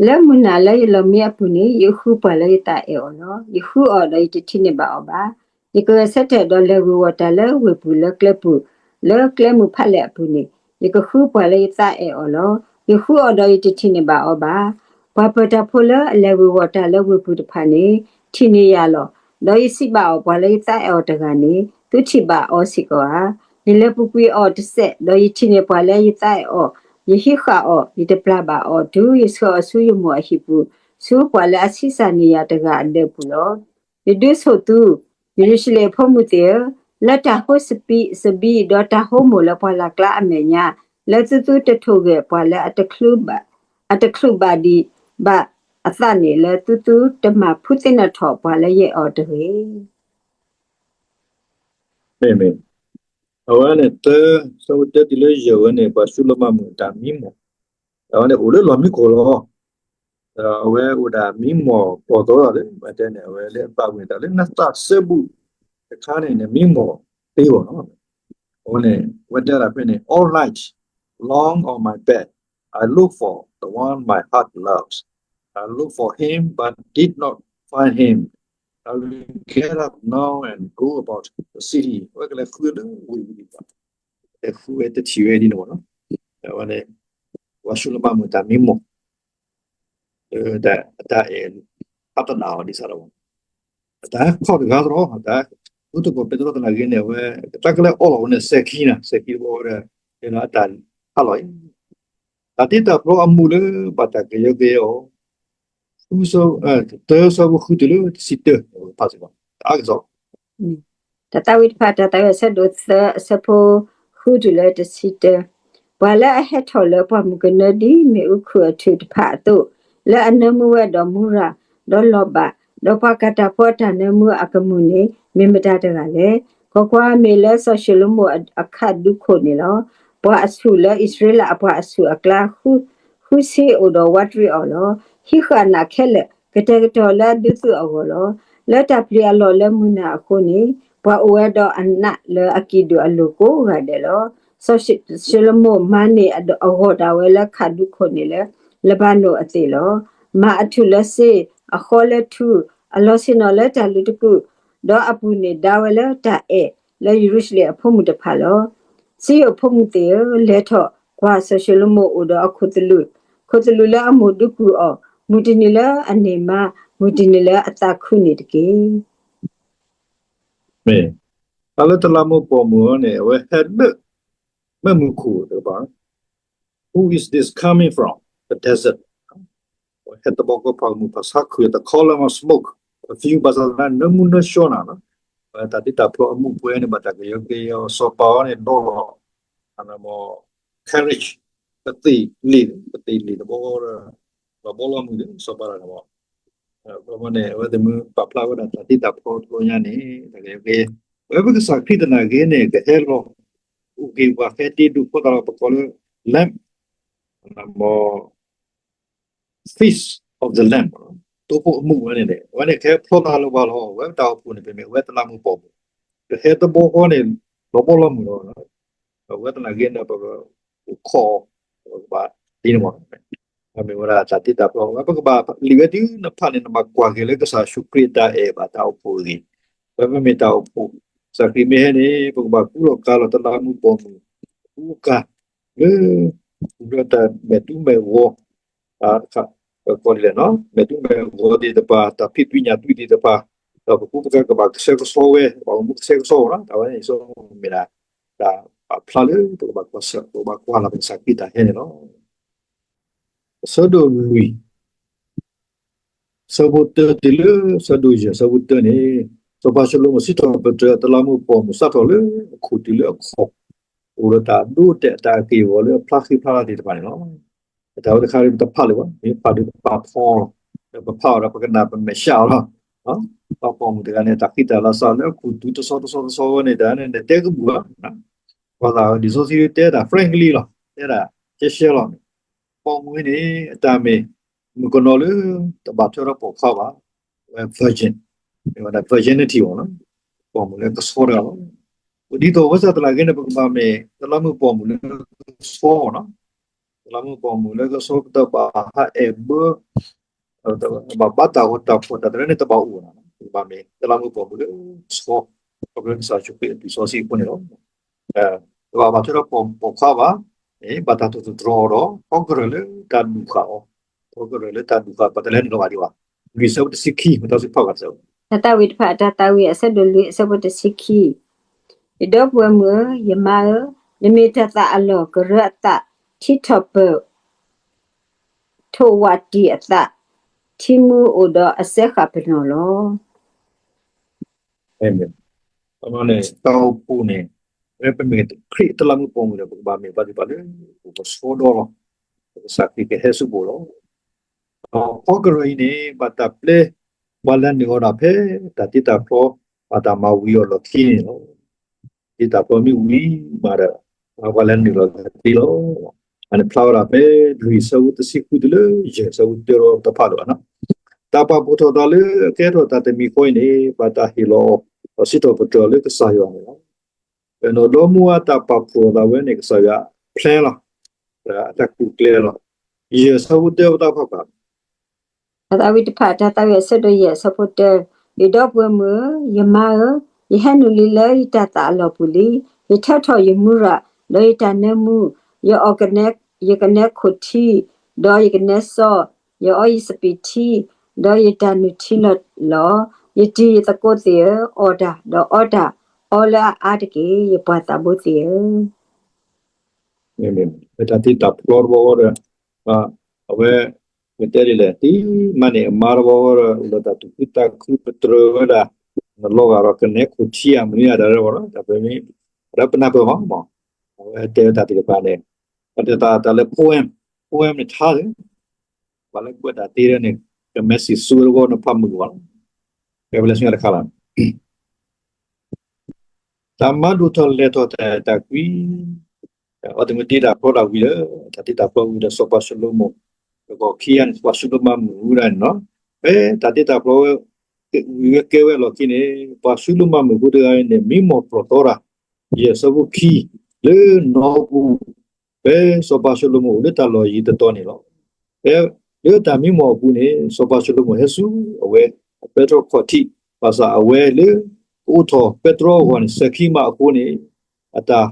လၢမုၢ်နၤလၢယလီၤမံအပူၤန့ၣ် ယဃုပှၤလၢယသးအဲၣ်အီၤလီၤ. ယဃုအီၤဒီးယတထံၣ်န့ၢ်ဘၣ်အီၤဘၣ်. ယကဂဲၤဆၢထၢၣ်ဒီးလဲၤဂ့ၢ်ဝီၤတၢ်လၢဝ့ၢ်ပူၤလၢကျဲပူၤ, လၢကျဲမုၢ်ဖးလဲၢ်အပူၤန့ၣ်, ယကဃုပှၤလၢယသးအဲၣ်အီၤလီၤ. ယဃုအီၤဒီးယတထံၣ်န့ၢ်ဘၣ်အီၤဘၣ်. ပှၤပၢၤတၢ်ဖိလၢအလဲၤဂ့ၢ်ဝီၤတၢ်လၢဝ့ၢ်ပူၤတဖၣ်န့ၣ် ထံၣ်န့ၢ်ယၤလီၤ. ဒီးယစံးဘၣ်အီၤ, ပှၤလၢယသးအဲၣ်အီၤတဂၤန့ၣ် သုထံၣ်ဘၣ်အီၤစ့ၢ်ကီးဧါ. ယလဲၤပူၤကွံာ်အီၤတစဲး, ဒီးယထံၣ်န့ၢ်ပှၤလၢယသးအဲၣ်အီၤ, ယဟံးဃာ်အီၤ, ယတပျၢ်ဘၣ်အီၤတုၤယဆှၢအီၤဆူယမိၢ်အဟံၣ်ပူၤ, ဆူပှၤလၢအဆံးစၢ်န့ၢ်ယၤတဂၤအဒၢးပူၤလီၤ. ယဒုးဆိၣ်သု, ယရူၤၡလ့ၣ်အဖိမုၣ်သ့ၣ်ဧၢ, လၢတၢ်ဟိစပံးစဘံး ဒီးတၢ်ဟိမိၢ်လၢပှၢ်လၢ်ကျါအမဲာ်ညါ, လၢသုသုတထိၣ်ဂဲၤပှၤလၢအတချုးဘၣ်ဒံးဘၣ်အသးန့ၣ်, လၢသုသုတမၤဖှူသ့ၣ်နီၣ်ထီၣ်ပှၤလၢယအဲၣ်အီၤတဂ့ၤ. မ့ၢ်မ့ၢ်, အဝဲန့ၣ်သၢ, ဆၢဖိတၢတုၤလၢယဲၢ်ဝဲန့ၣ် ပှၤၡူလမၢ်မုၣ်အတၢ်မံမီၢ်, အဝဲန့ၣ်အိၣ်လၢလီၢ်မံခိၣ်လီၤ. ဒီးအဝဲအိၣ်ဒၣ်မံမီၢ်ပျီၢ်တီတၢ်လၢ ပတဲန့ၣ် အဝဲလၢအသးဝံၣ်တၢ်လၢနသးစဲဘူးတခါန့ၣ် နမံမီၢ်သ့အီၤလီၤ. အဝဲန့ၣ် အဝဲတဲဒၣ်ဖဲန့ၣ် All night long on my bed I look for the one my heart loves. I look for him but did not find him. I will get up now and go about the city. အဝဲကလဲၤဃုလၢဝ့ၢ်ဝံၤဘၣ်, လဲၤဃုဝဲတထံၣ်ဝဲဒ်န့ၣ်ဘၣ်နီၤ. အဝဲန့ၣ် ပှၤၡူလမၢ်မုၣ်တၢ်မံမီၢ် အတၢ်အဲၣ် ဟးတနၢ်အီၤဒ်သိးဒီး အတၢ်ခီၣ်တဂၤသရီ, အတၢ် ဃုတကိးပဲတြီသနာ်က့န့ၣ် အဝဲ တၢ်ကလဲၤအီလီၤဝဲန့ၣ် စဲၤခံနၤ, စဲၤခံတဘျီဝဲဒီး အတၢ်ဟးလီၤအံၤ, တၢ်တ့တၢ်ဖျီအမူးလၢဘၣ်တၢ်ကယၢကယဲအီၤ, သၢဆၢဖိဃုတုၤလၢတဆံတၢ, ဖးစ့ၢ်ကီး တအါကစီၣ် တၢ်သးဝံၣ်တဖၣ် တၢ်သးဝံၣ်အဆၢဒိၣ်သၢ အဆၢဖိဃုတုၤလၢတဆံတၢ, ပှၤလၢအဟဲထီၣ်လၢပှၢ်မုၢ်ကနၢဒ်မ့ၣ်အူခုၣ်အထူၣ်တဖၣ်အသိး, လၢအနၢမူဝဲဒီးမူရၤ, ဒီးလီၤဘၣ်, ဒီးပှၤကၤတၢ်ဖိအတၢ်နၢမူအကမူၣ်န့ၣ် မ့ၢ်မတၤတဂၤလဲၣ်. ကွၢ်ကွၢ်, မ့ၢ်လၢစီၤၡလိၤမိၣ်အခးဒုးခိၣ်န့ၣ်လီၤ. ပှၤအဆူၣ်လၢအံၣ်စရ့လးအပှၤအဆူၣ်အကျါ ဃုဆ့အိၣ်ဒီးဝးတရံးအီၤလီၤ. ဟံးဃာ်နးခဲလၢာ် ကတဲာ်ကတီၤလၢအဒုးသုးအဂီၢ်လီၤ. လၢတၢ်ပျံၤအလီၢ်လၢမုၢ်နၤအဃိန့ၣ်, ပှၤအိၣ်ဝဲဒီးအနးလၢအကံၣ်ဒုၣ်အလိၤကိးဂၤဒဲးလီၤ. စီၤၡလိၤမိၣ်မၤန့ၢ်အဂီၢ်ဒၣ်ဝဲလၢခးဒူခိၣ်န့ၣ်လၢ လဘၤနိၣ်အသ့ၣ်လီၤ. မၤအထူၣ်လၢစ့, အဃီလၢထူ, အလီၤဆ့ၣ်နီၤလၢတၢ်လုးတကုာ်, ဒီးအပူၤန့ၣ်ဒါဝဲလၢတၢ်အဲၣ် လၢယရူၤၡလ့ၣ်အဖိမုၣ်တဖၣ်လီၤ. စံယိၣ်ဖိမုၣ်သ့ၣ်ဧၢ, လဲၤထီၣ်ကွၢ်စီၤၡလိၤမိၣ်အိၣ်ဒီးအခိၣ်သလုး, ခိၣ်သလုးလၢအမိၢ်ဒုးကုၢ်အီၤ, မုၢ်တနံၤလၢအန့ၢ်မါ, မုၢ်တနံၤလၢအသးခုန့ၣ်တက့ၢ်. မ့ၢ်, တၢ်လၢတလးမူပိာ်မုၣ်အံၤန့ၣ် အဝဲဟဲလၢ မ့ၢ်မူခိၣ်တကပၤ, Who is this coming from? The desert. အဝဲဟဲတဘျီဃီဖးမုၢ်ဖးဆါခုၣ် the column of smoke, perfume ဘၣ်ဆၣ်သနာ်က့ နၢမူနၢဆှီနၤလီၤ. တၢ်တ့တၢ်ဖျီအမူးပှဲၤန့ၣ် ဘၣ်တၢ်ကယီကယီစီၤပၤအံၤန့ၣ် ဒီးလီၤ carriage, ကသ့ၣ်လ့ၣ်, ကသ့ၣ်လ့ၣ်တဘျီဃီဒီး လီၤဘီလီၤမုၢ်ဒီးစီၤပၤတဂၤန့ၣ်ဘၣ်. အဃိန့ၣ် အဝဲသ့ၣ်မ့ၢ်ပာ်ဖျါဝဲဒၣ်တၢ်တ့တၢ်ဖျီတဘျီညါန့ၣ် တၢ်ကယီကယီ, အဝဲပကစၢ်ခရံာ်သနာ်က့န့ၣ် ကဟဲလီၤ အိၣ်က့ၤပှၤဟဲတ့ဒိၣ်ဖီသးလီၤ ပကိးလၢ Lamb, မ် Feast of the Lamb, တိဖိအမူးဝဲန့ၣ်, အဝဲန့ၣ်ကဟဲဖျီသးလၢပှၤလီၤ. အဝဲတၢ်အိၣ်ဖှိၣ်န့ၣ် ပမ့ၢ်အဝဲတလးမူပိာ်မုၣ်, ကဟဲတဘျီဃီန့ၣ် လီၤဘီလီၤမုၢ်လီၤ. အဝဲသနာ်က့န့ၣ် ပကအိၣ်ခိးအီၤ, ပကဘၣ်ဒ်န့ၣ်မး, မ့ၢ်ဝဲဒၣ်တၢ်တ့တၢ်ဖျီ အဝဲပကဘၣ်လံာ်ဝဲဒ်နဖးန့ၣ် နဘၣ်ကွၢ်က့ၤလၢကစၢ်ယ့ၣ်ၡူးခရံာ်အတၢ်အဲၣ်ဘၣ်တၢ်အိၣ်ဖှိၣ်အဂ့ၢ်, အဝဲပမ့ၢ်တၢ်အိၣ်ဖှိၣ်, ကစၢ်ခရံာ်မ့ၢ်ဟဲန့ၣ် ပကဘၣ်ကူလီၤကၤလီၤတလးမူပိာ်မုၣ် ကူကၤ လၢ လၢတၢ်မဲာ်တူမဲာ်ဂီၤ, တခါ, ကီးဒ်လဲၣ်နီၤ, မဲာ်တူမဲာ်ဂီၤသ့ၣ်တဖၣ်, တၢ်ဖံးသွံညၣ်သွံသ့ၣ်တဖၣ်, ဒီးပကူပကၤကဘၣ်ကဆှဲကဆှီဝဲ, ပှၤအိၣ်မူကဆှဲကဆှီဝဲနီၤ, တၢ်ဝဲန့ၣ် ယဆိကမိၣ်မ့ၢ်ဒၣ် တၢ်ပာ်ဖျါလၢပကဘၣ်ကွၢ်ဆၢၣ်, ပကဘၣ်ကွၢ်လီၤပကစၢ်ခရံာ်တၢ်ဟဲန့ၣ်လီၤ. အဆၢဒိၣ်လွံၢ် ဆၢဖိတၢတုၤလၢဆၢဒိၣ်ယဲၢ်, ဆၢဖိတၢန့ၣ်, စီၤပၤၡလိၤမိၣ်စံးထီၣ်ပတြၢၤတလးမူပိာ်မုၣ်စးထီၣ်လၢအခိၣ်တုၤလၢအခီၣ်, အိၣ်ဒီးတၢ်ဒိတဲာ်တၢ်အက့ၢ်အဂီၤလၢအဖျါဃံဖျါလၤသ့ၣ်တဖၣ်န့ၣ်လီၤ. တၢ်ဝဲတခါန့ၣ် ပတဖးလၢၤဘၣ်, မ့ၢ်ဖးဒုးပာ်ဖီလီၤ, ဒီးပဖးအီၤဒီးပကနၣ်ပမဲာ်ဆှးအီၤလီၤ. ပှၤပိာ်မုၣ်တဂၤန့ၣ် တၢ်ဃံတၢ်လၤစးလၢအခိၣ်တုၤတဆီတဆီတဆီဝဲန့ၣ် တၢ်န့ၣ် နတဲကဘူၣ်ဘၣ်, ပှၤသးလံာ်စီဆှံတဲတၢ် frankly လီၤ, တဲဒၣ်ရှဲရှဲလီၤန့ၣ်, ပိာ်မုၣ်န့ၣ် အတၢ်မ့ၢ် မုၣ်ကနီၤလၢ တဘၣ်ထွဲဒီးပိာ်ခွါဘၣ်, အဝဲ virgin, မ့ၢ်ဝဲဒၣ် virginity အီၤလီၤ, ပိာ်မုၣ်လၢကဆှီတဂၤလီၤ. ဒ်သိးဝဲစ့ၢ်တလၢက့န့ၣ် ပကဘၣ်မ့ၢ် တလးမူပိာ်မုၣ်လၢကဆှီအီၤလီၤ, တလးမူပိာ်မုၣ်လၢကဆှီပတဘၣ်ဟးအဲၣ်ဘၢ ဘၣ်ဘါတၢ်ဂီၤတၢ်ဖှီၣ်တၢ်တရၢန့ၣ်တဘၣ်အိၣ်, ပကဘၣ်မ့ၢ်တလးမူပိာ်မုၣ်လၢကဆှီ, ခီဖျိကစၢ်ယ့ၣ်ၡူးခရံာ်အသွံၣ်စီဆှံအဃိန့ၣ်လီၤ. တဘၣ်ဘၣ်ထွဲဒီးပိာ်ခွါဘၣ်, ဘၣ်တၢ်သိၣ်တြီၤအီၤဒီး ထီကရၢၢ်လၢတၢ်ဒူၣ်ဃာ်အီၤ, ထီကရၢၢ်လၢတၢ်ဒူၣ်ဃာ် ပတလဲၤနုာ်လီၤဘၣ်ဒံးဘၣ်, လွံၢ်ဆၢဖိတဆံခံ မ့ၢ်တၢ်စံးဖီၣ်ဘၣ်တၢ် တၢ်သးဝံၣ်တဖၣ် တၢ်သးဝံၣ်အဆၢဒိၣ်လွံၢ်အဆၢဖိတဆံခံ, ယဒီပုၢ်ဝဲၢ်မုၣ်ဧၢ, ယမါဧၢ, နမ့ၢ်တၢ်သၣ်အလီၢ်ကရၢအသး, ထံထီၣ်ပၢၢ် ထိၣ်ဝးတံၢ်အသး, ထံမူအိၣ်ဒီးအစၢဃာ်ပနီၣ်လီၤ. အဃိန့ၣ် တၢ်အိၣ်ဖှိၣ်န့ၣ် ပမ့ၢ်ခရံာ်တလးမူပိာ်မုၣ်ဒီး ပကဘၣ်မ့ၢ်ပှၤသ့ၣ်တဖၣ်လၢ ပကဆှီဒီလီၤ, ပကစၢ်ခရံာ်ကဟဲဆူပိာ်လီၤ. ဒီးထီကရၢၢ်အံၤန့ၣ် ဘၣ်တၢ်ပျဲပှၤလဲၤနုာ်အီၤဒၣ်ဖဲ တၢ်တ့တၢ်ဖျီ ဘၣ်တၢ်မၤဝံၤအီၤလီၢ်ခံန့ၣ်လီၤ. တၢ်တ့တၢ်ဖျီမ့ၢ်ဝံၤမးဒီး ပှၤလဲၤနုာ်လီၤကသ့လီၤ. အန့ၣ်ဖျါဝဲဒၣ်ဖဲ လွံၢ်ဆၢဖိတဆံဃုတုၤလၢ ယဲၢ်ဆၢဖိတၢဒီးတဖၣ်လၢၤဘၣ်နီၤ. တၢ်ပာ်ဖှိၣ်ထီၣ်သးလၢအကဲထီၣ်တၢ်တမံၤဃီအံၤန့ၣ် ဘၣ်တၢ်ဟ့ၣ်လီၤအီၤ ဒီးစံးထီၣ်ပတြၢၤအီၤလၢကစၢ်ယွၤန့ၣ်လီၤ. ပနီၢ်ဒီမါဝၤတၢ်ပာ်ဖှိၣ်ထီၣ်သးဝဲန့ၣ် ကစၢ်ယွၤ plan လီၤ, အတၢ်ကူၣ်ကျဲလီၤ. ယဲၢ်ဆၢဖိတၢပတၢ်ဖးဖး တၢ်သးဝံၣ်တဖၣ် တၢ်သးဝံၣ်အဆၢဒိၣ်ယဲၢ်အဆၢဖိတၢ, ယဒီပုၢ်ဝဲၢ်မုၣ်ဧၢ, ယမါဧၢ, ယဟဲနုာ်လံလၢယတၢ်သၣ်အလီၢ်ပူၤလံ, ယထၢထီၣ်ယမူရၣ်, ဒီးယတၢ်နၢမူ, ယအီၣ်ကနဲ, ယကနဲခိၣ်ထံ, ဒီးယကနဲစီ, ယအီယစပံးထံ, ဒီးယတၢ်နုၢ်ထံလီၤလီၤ. ယတံၤယသကိးသ့ၣ်ဧၢ, အီၣ်တၢ်, ဒီးအီတၢ်, အီလၢအအါတက့ၢ်, ယပှၤသးဘိသ့ၣ်ဧၢ. မ့ၢ်တၢ်တ့တၢ်ဖျီတဘျီဃီဒီး အဝဲ ပတဲဒ်လဲၣ် တုၤမၤန့ၢ်အမါတဘျီဃီဒီး အိၣ်ဒီးတၢ်သူၣ်ခုသးခုပတြၢၤဝဲဒၣ် နလီၤဂာ်ဒီးကနဲခိၣ်ထံဧါ မနုၤဧါ တၢ်ရဲၣ်တၢ်ကျဲၤ ဒီးပနၢ်ပၢၢ်မး, အဝဲတဲဝဲတၢ်သ့ၣ်တဖၣ်န့ၣ် ပတဲတၢ်တၢ်လၢ poem, poem န့ၣ်ထါလၢ ပှၤလၢကွဲးတၢ်သ့လၢန့ၣ် က message ဆူတဘျီန့ၣ် ဖးမုာ်လီၤ. ကဲဝဲလၢဆူညါတခါလီၤ. တၢ်မၤဒိၣ်ထီၣ်လဲၢ်ထီၣ်တၢ်အဲၣ်တၢ်ကွံ, အဝဲသ့ၣ်မ့ၢ်တ့တၢ်ဖျီတၢ်ဝံၤလၢ တၢ်တ့တၢ်ဖျီဝံၤဒီး စီၤပၤၡလိၤမိၣ် တကီၢ်ခံဂၤန့ၣ် စီၤပၤၡလိၤမိၣ်မၤမုာ်ဝဲဒၣ်န့ၣ်လီၤ. ဖဲတၢ်တ့တၢ်ဖျီဝဲ ဝံၤဝဲကဲဝဲအလီၢ်ခံန့ၣ် ပှၤၡူလမၢ်မုၣ်ဖိတဂၤအံၤန့ၣ် မံမီၢ်ပျီၢ်တီတၢ်, ယဲၢ်ဆၢဖိခံ, လၢနီၢ်ပူၤ, ဖဲစီၤပၤၡလိၤမိၣ်အိၣ်လၢတၢ်လီၢ်ယံၤတတီၤန့ၣ်လီၤ. ဖဲလၢတၢ်မံမီၢ်အပူၤန့ၣ် စီၤပၤၡလိၤမိၣ်ဟဲဆူအဝဲ အပဲတြီခီၣ်ထံး, ဘၣ်ဆၣ်အဝဲလၢ ကအိးထီၣ်ပဲတြီအဂီၢ်န့ၣ် စဲၤခံမးအဃိန့ၣ် အတၢ်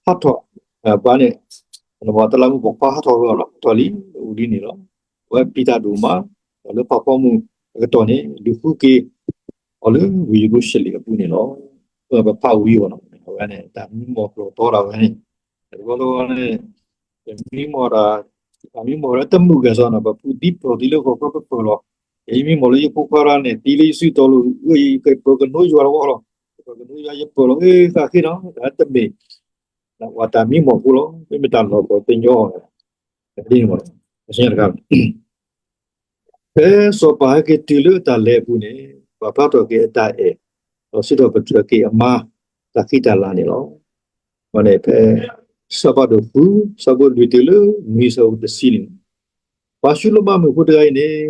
ဟးထီၣ် ဘၣ်န့ၣ် တလးမူးပိာ်ခွါဟးထီၣ်ဝဲအီၤလီၤ. ဟးထီၣ်လံ အိၣ်လံန့ၣ်လီၤ. အဝဲပျံၤတၢ်ဒိၣ်မး, ဒီးလၢဖးဖီမုၢ်အကတီၢ်န့ၣ် လူၤဃုက့ၤအီၤလၢဝ့ၢ်ယရူၤၡလ့ၣ်အပူၤန့ၣ်လီၤ. ပဖးဝံၤအီၤနီၤ အဝဲန့ၣ် တၢ်မံမီၢ်ပျီၢ်တီတၢ်ဝဲန့ၣ် တဘျီတဝီန့ၣ် တမံမီၢ်တၢ်, တၢ်မံမီၢ်လၢတမုာ်ဂဲၤစီနီၤ ပဖုးသံပျီၢ်သံလၢဂီၤခီပပၢၢ်လီၤ. ယမံမီၢ်လၢယဖိခွါတဂၤန့ၣ် သံလၢယစုတီၤလိၤ ယပၢၤကနိယွၤတဝီလီၤ. ယပၢၤကနိယွၤ ယပၢၢ်လီၤ အ့ ဃၣ်ဃ့နီၤ တၢ်တမ့ၢ် ဝဲတၢ်မံမီၢ်ဖိလီၤ. မ့မ့ၢ်တၢ်လီၢ်ပှီၢ်တညီအီၤ ဒ်န့ၣ်မး တခါ ဖဲစီၤပၤဟဲက့ၤတုၤလၢတၢ်လဲၤအပူၤန့ၣ် ပာ်ဖျါထီၣ်က့ၤအတၢ်အဲၣ်, ဒီးစံးထီၣ်ပတြၢၤက့ၤအမါ တၢ်ဃံတၢ်လၤန့ၣ်လီၤ. အဃိန့ၣ်ဖဲ စီၤပၤဒိၣ်ဃု ဆၢဖိလွံၢ်တုၤလၢနွံဆၢဖိတဆံန့ၣ်, ပှၤၡူလမၢ်မုၣ်ဖိတဂၤအံၤန့ၣ်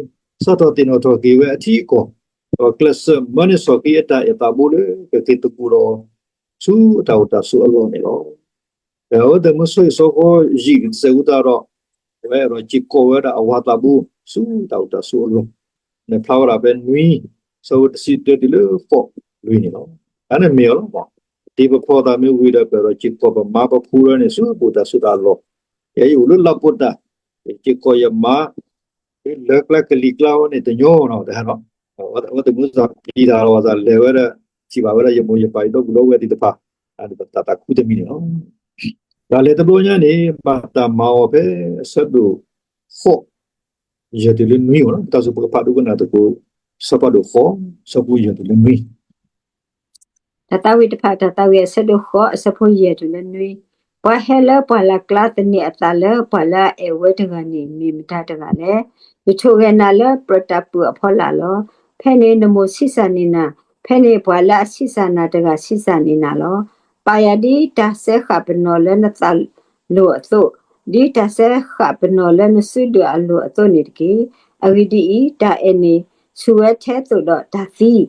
စးထီၣ်သ့ၣ်နီၣ်ထီၣ်က့ၤဝဲအထံအကီၢ်, ဒီးကျဲးစၢးမၢန့ၢ်ဆီၣ်ဃံအတၢ်အဲၣ်သးဘိလၢ ကက့ၤသကိးဒီးအီၤ ဆူအတၢ်အိၣ်တၢ်ဆိးအလီၢ်န့ၣ်လီၤ. ဒီးအဝဲသ့ၣ်မ့ၢ်ဆီဟံၣ်ဆီဃီယံာ်ကစဲးဝံၤသတးဒီး အဝဲအဲၣ်ဒိးစ့ၢ်ကီးဝဲဒၣ်အဝၤသးဘိ ဆူတၢ်အိၣ်တၢ်ဆိးအလီၢ်, န့ၣ်ဖျါဝဲဒၣ်ဖဲနွံ ဆၢဖိတဆံတၢတုၤလၢဃိးလွံၢ်န့ၣ်လီၤ. တၢ်န့ၣ်မ့ၢ်အီၤလီၤ. ဒ်ပဖျီသးမ့ၢ်ဝံၤဒီး ပအဲၣ်ဒိးစ့ၢ်ကီးပမါပဖုလၢန့ၣ် ဆူပအိၣ်တၢ်ဆိးတၢ်အလီၢ်, ယဲယအိၣ်လၢလးပိတၢ်, ယစ့ၢ်ကီးယမါ လၢကျါကလံၤကျါဝဲန့ၣ် တညီနီၤ တဟဲနီၤ, အဝဲသ့ၣ်မ့ၢ်သးပျံၤတၢ်လီၤ သးလဲၤဝဲဒၣ် ထံၣ်ဘၣ်ဝဲဒၣ်ယမိၢ်ယပၢ် ယဒီပုၢ်ဒီဝဲၢ်သ့ၣ်တဖၣ် တၢ်သးခုတမံၤန့ၣ်လီၤ. တၢ်လဲၤတဘျီညါန့ၣ် ဘၣ်တၢ်မၤအီၤဖဲအဆၢဒိၣ်ဃိး ယဲၢ်တုၤလၢနွံအီၤလီၤ. တၢ်စူၢ်ပကဖးဒိကနၣ်သကိး စီၤပၤဒိၣ်ဃိး ဆၢဖိယဲၢ်တုၤလၢနွံ တၢ်သးဝံၣ်တဖၣ် တၢ်သးဝံၣ်အဆၢဒိၣ်ဃိး အဆၢဖိယဲၢ်တုၤလၢနွံ, ပှၤဟဲလၢပှၢ်လၢ်ကျါသန့ၤအသးလၢပှၢ်လၢအအဲၣ်ဝဲတဂၤန့ၣ် မ့ၢ်မတၤတဂၤလဲၣ်. ယထိၣ်ဂဲၤနၤလၢပြၢးတၢ်ပၢၢ်အဖီလာ်လီၤ. ဖဲန့ၣ်နမိၢ်ဆံးစၢ်န့ၢ်နၤ, ဖဲန့ၣ်ပှၤလၢအဆံးစၢ်နၤတဂၤဆံးစၢ်န့ၢ်နၤလီၤ. ပာ်ယၤဒ်တၢ်စဲဃာ်ပနီၣ်လၢနသးလိၤအသိး, ဒ်တၢ်စဲဃာ်ပနီၣ်လၢနစုဒုၣ်အလိၤအသိးန့ၣ်တက့ၢ်. အဂ့ၢ်ဒ်အံၤ, တၢ်အဲၣ်န့ၣ် ဆူၣ်ဝဲထဲသိးဒီးတၢ်သံ, ဒီး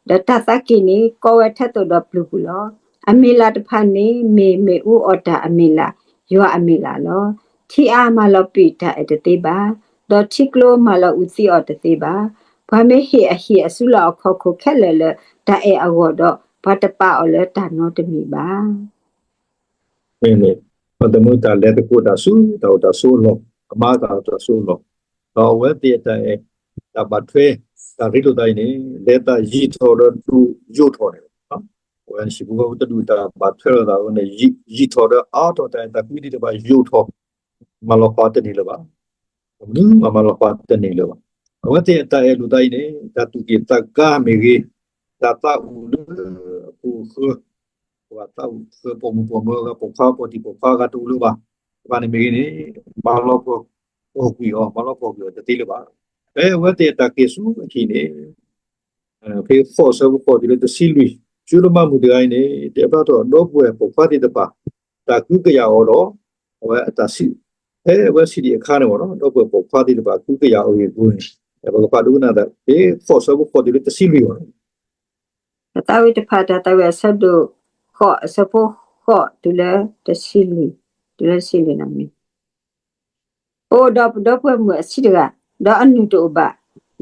တၢ်သးက့ၣ်န့ၣ် ကီဝဲထဲသိးဒီးပျုၢ်ပူၤလီၤ. အမံၤလၢ်တဖၣ်န့ၣ် မ့ၢ်မ့ၣ်အူအီၣ်တၢ်အမံၤလၢ်, ယွၤအမံၤလၢ်လီၤ. ထံအါမၤလီၤပံာ်တၢ်အဲၣ်တသ့ဘၣ်, ဒီးထံကျိမၤလီၤအုးသံအီၤတသ့ဘၣ်. ပှၤမ့ၢ်ဟ့ၣ်အဟံၣ်အစုလီၢ်အခီၣ်ခိၣ်ခဲလၢာ်လၢတၢ်အဲၣ်အဂီၢ်ဒီး, ပှၤတပာ်အီၤလၢတၢ်နီတမံၤဘၣ်. မ့မ့ၢ် ပှၤတမုာ်တၢ်လဲၤသကိးတၢ်ဆူတၢ်အိၣ်တၢ်ဆိးအလီၢ်, အမါတၢ်အိၣ်တၢ်ဆိးအလီၢ်, ဒီးအဝဲသ့ၣ်အတၢ်အဲၣ် တၢ်ဘၣ်ထွဲ တၢ်ရ့လိာ်သးအံၤန့ၣ် လဲၤသးယံာ်ထီၣ်ဒီးဒုးယိာ်ထီၣ်န့ၣ်လီၤ. အဝဲဟံၣ်ဖိဃီဖိတဒူၣ်တၢ်ဘၣ်ထွဲလိာ်သးအဃိန့ၣ် ယံာ်ထီၣ်ဒီးအါထီၣ် တၢ်အဲၣ်တၢ်ကွံသ့ၣ်တဖၣ်ယိာ်ထီၣ် မၤလီၤပှၤတန့ၢ်လၢၤဘၣ်. မနုၤမၤမၤလီၤပှၤတန့ၢ်လၢၤဘၣ်. အဝဲသ့ၣ်အတၢ်အဲၣ်လိာ်သးအံၤန့ၣ် တၢ်သူၣ်က့ၣ်သးကါမ့ၢ်ဂ့ၤ, တၢ်သးအိၣ်လၢအခိၣ်အဃၢၤ, ပှၤသးအိၣ်ဃၢၤပိာ်မုၣ်ပိာ်မၢၤအဂၤ ပိာ်ခွါပိာ်တံၢ်ပိာ်ခွါအဂၤတအိၣ်လၢၤဘၣ်. တဖၣ်န့ၣ်မ့ၢ်ဂ့ၤန့ၣ် မၤလီၤပှီၢ်ကွံာ်အီၤ, မၤလီၤပှီၢ်ကွံာ်အီၤတသ့လၢၤဘၣ်. ဖဲအဝဲသ့ၣ်အတၢ်က့ၤဆူအဟံၣ်န့ၣ် ဖဲဃိးဆၢဖိဃိးတုၤလၢတဆံလွံၢ်, ၡူလမၢ်မုၣ်တဂၤအံၤန့ၣ် တဲဖျါထီၣ်ဒီပုၢ်ဝဲၢ်ပိာ်ခွါသ့ၣ်တဖၣ် တၢ်ကဟုကယာ်အီၤဒီး အဝဲအတၢ်စံး, ဖဲအဝဲစံးဒံးအခါန့ၣ်မ့ၢ်နီၤ ဒီပုၢ်ဝဲၢ်ပိာ်ခွါသ့ၣ်တဖၣ်ကဟုကယာ်အီၤအဂ့ၢ်အကျိၤန့ၣ် ပကဖးဒိကနၣ်သး ဖဲဃိးဆၢဖိဃိးတုၤလၢတဆံလွံၢ်အီၤ တၢ်သးဝံၣ်တဖၣ် တၢ်သးဝံၣ်အဆၢဒိၣ်ဃိး အဆၢဖိဃိးတုၤလၢတဆံလွံၢ်, တုၤလၢတဆံလွံၢ်န့ၣ်မ့ၢ် ပအိၣ်ဒီးပဒီပုၢ်ဝဲၢ်မုၣ်အဆံးတဂၤ, ဒီးအနုၢ်တအိၣ်ဘၣ်,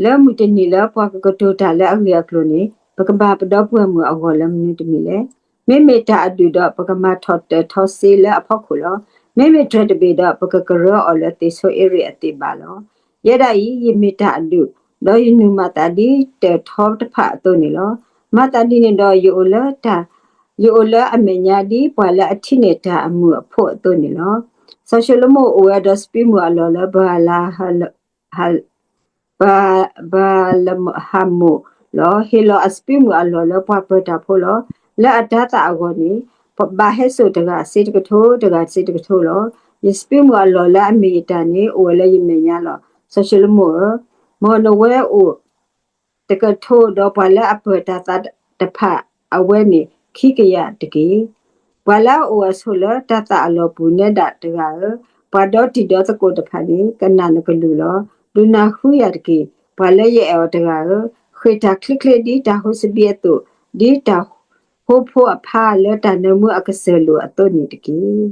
လၢမုၢ်တနံၤလၢပှၤကကတိၤတၢ်လၢအဂ့ၢ်အကျိၤန့ၣ် ပကမၤပဒီပုၢ်ဝဲၢ်မုၣ်အဂီၢ်လၢမနုၤတမံၤလဲၣ်. မ့မ့ၢ်တၢ်အဒူၣ်ဒီး ပကမၤထီၣ်တၢၢ်ထီစ့လၢအဖီခိၣ်လီၤ. မ့မ့ၢ်တြဲၤတဘ့ၣ်ဒီး ပကကရၢအီၤလၢသ့ၣ်ဆိအ့ရ့ၣ်အသ့ၣ်ဘၣ်လီၤ. ယဲဒၣ်အံၤ ယမ့ၢ်တၢ်အဒူၣ်, ဒီးယနုာ်မၤသးဒ်တၢၢ်ထီတဖၣ်အသိးန့ၣ်လီၤ. မၤသးဒ်န့ၣ်ဒီး ယအိၣ်လၢတၢ် ယအိၣ်လၢအမဲာ်ညါဒ်ပှၤလၢအထံၣ်န့ၢ်တၢ်အမုာ်အဖှိၣ်အသိးန့ၣ်လီၤ. စီၤၡလိၤမိၣ်အိၣ်ဝဲဒီးစပံးမုၢ်အလီၢ်လၢဘၤလဟ ဘၤလဟမုလီၤ. ဟ့ၣ်လီၤအစပံးမုၢ်အလီၢ်လၢပှၤပၢၤတၢ်ဖိလီၤ. လၢအတၤသၣ်အဂီၢ်န့ၣ် ဘၣ်ဟဲစိာ်တဂၤစ့တကထိ, တဂၤစ့တကထိလီၤ. ယစပံးမုၢ်အလီၢ်လၢအမ့ၢ်ယတၢ်န့ၣ် အိၣ်ဝဲလၢယမဲာ်ညါလီၤ. စီၤၡလိၤမိၣ်ဧၢ, မ်နဝဲအိၣ် တကထိ, ဒီးပှၤလၢအပၢၤတၢ်သးတဖၣ်အဝဲန့ၣ်ခံကယၤတက့ၢ်. ပှၤလၢအအိၣ်အဆိးလၢတၤသၣ်အလီၢ်ပူၤနဲဒၣ်တဂၤဧၢ, ပှၤဒီတံၤဒီသကိးတဖၣ်န့ၣ် ကနၣ်နကလုၢ်လီၤ. ဒုးနၢ်ဟူယၤတက့ၢ်, ပှၤလၢယအဲၣ်အီၤတဂၤဧၢ, ဃ့ၢ်တၢ်ချ့ချ့ဒ်တၢ်ဟိစဘံအသိး, ဒ်တၢ်ဟိဖိအဖါလၢတၢ်နၢမူအကစၢၢ်လိာ်အသိးန့ၣ်တက့ၢ်.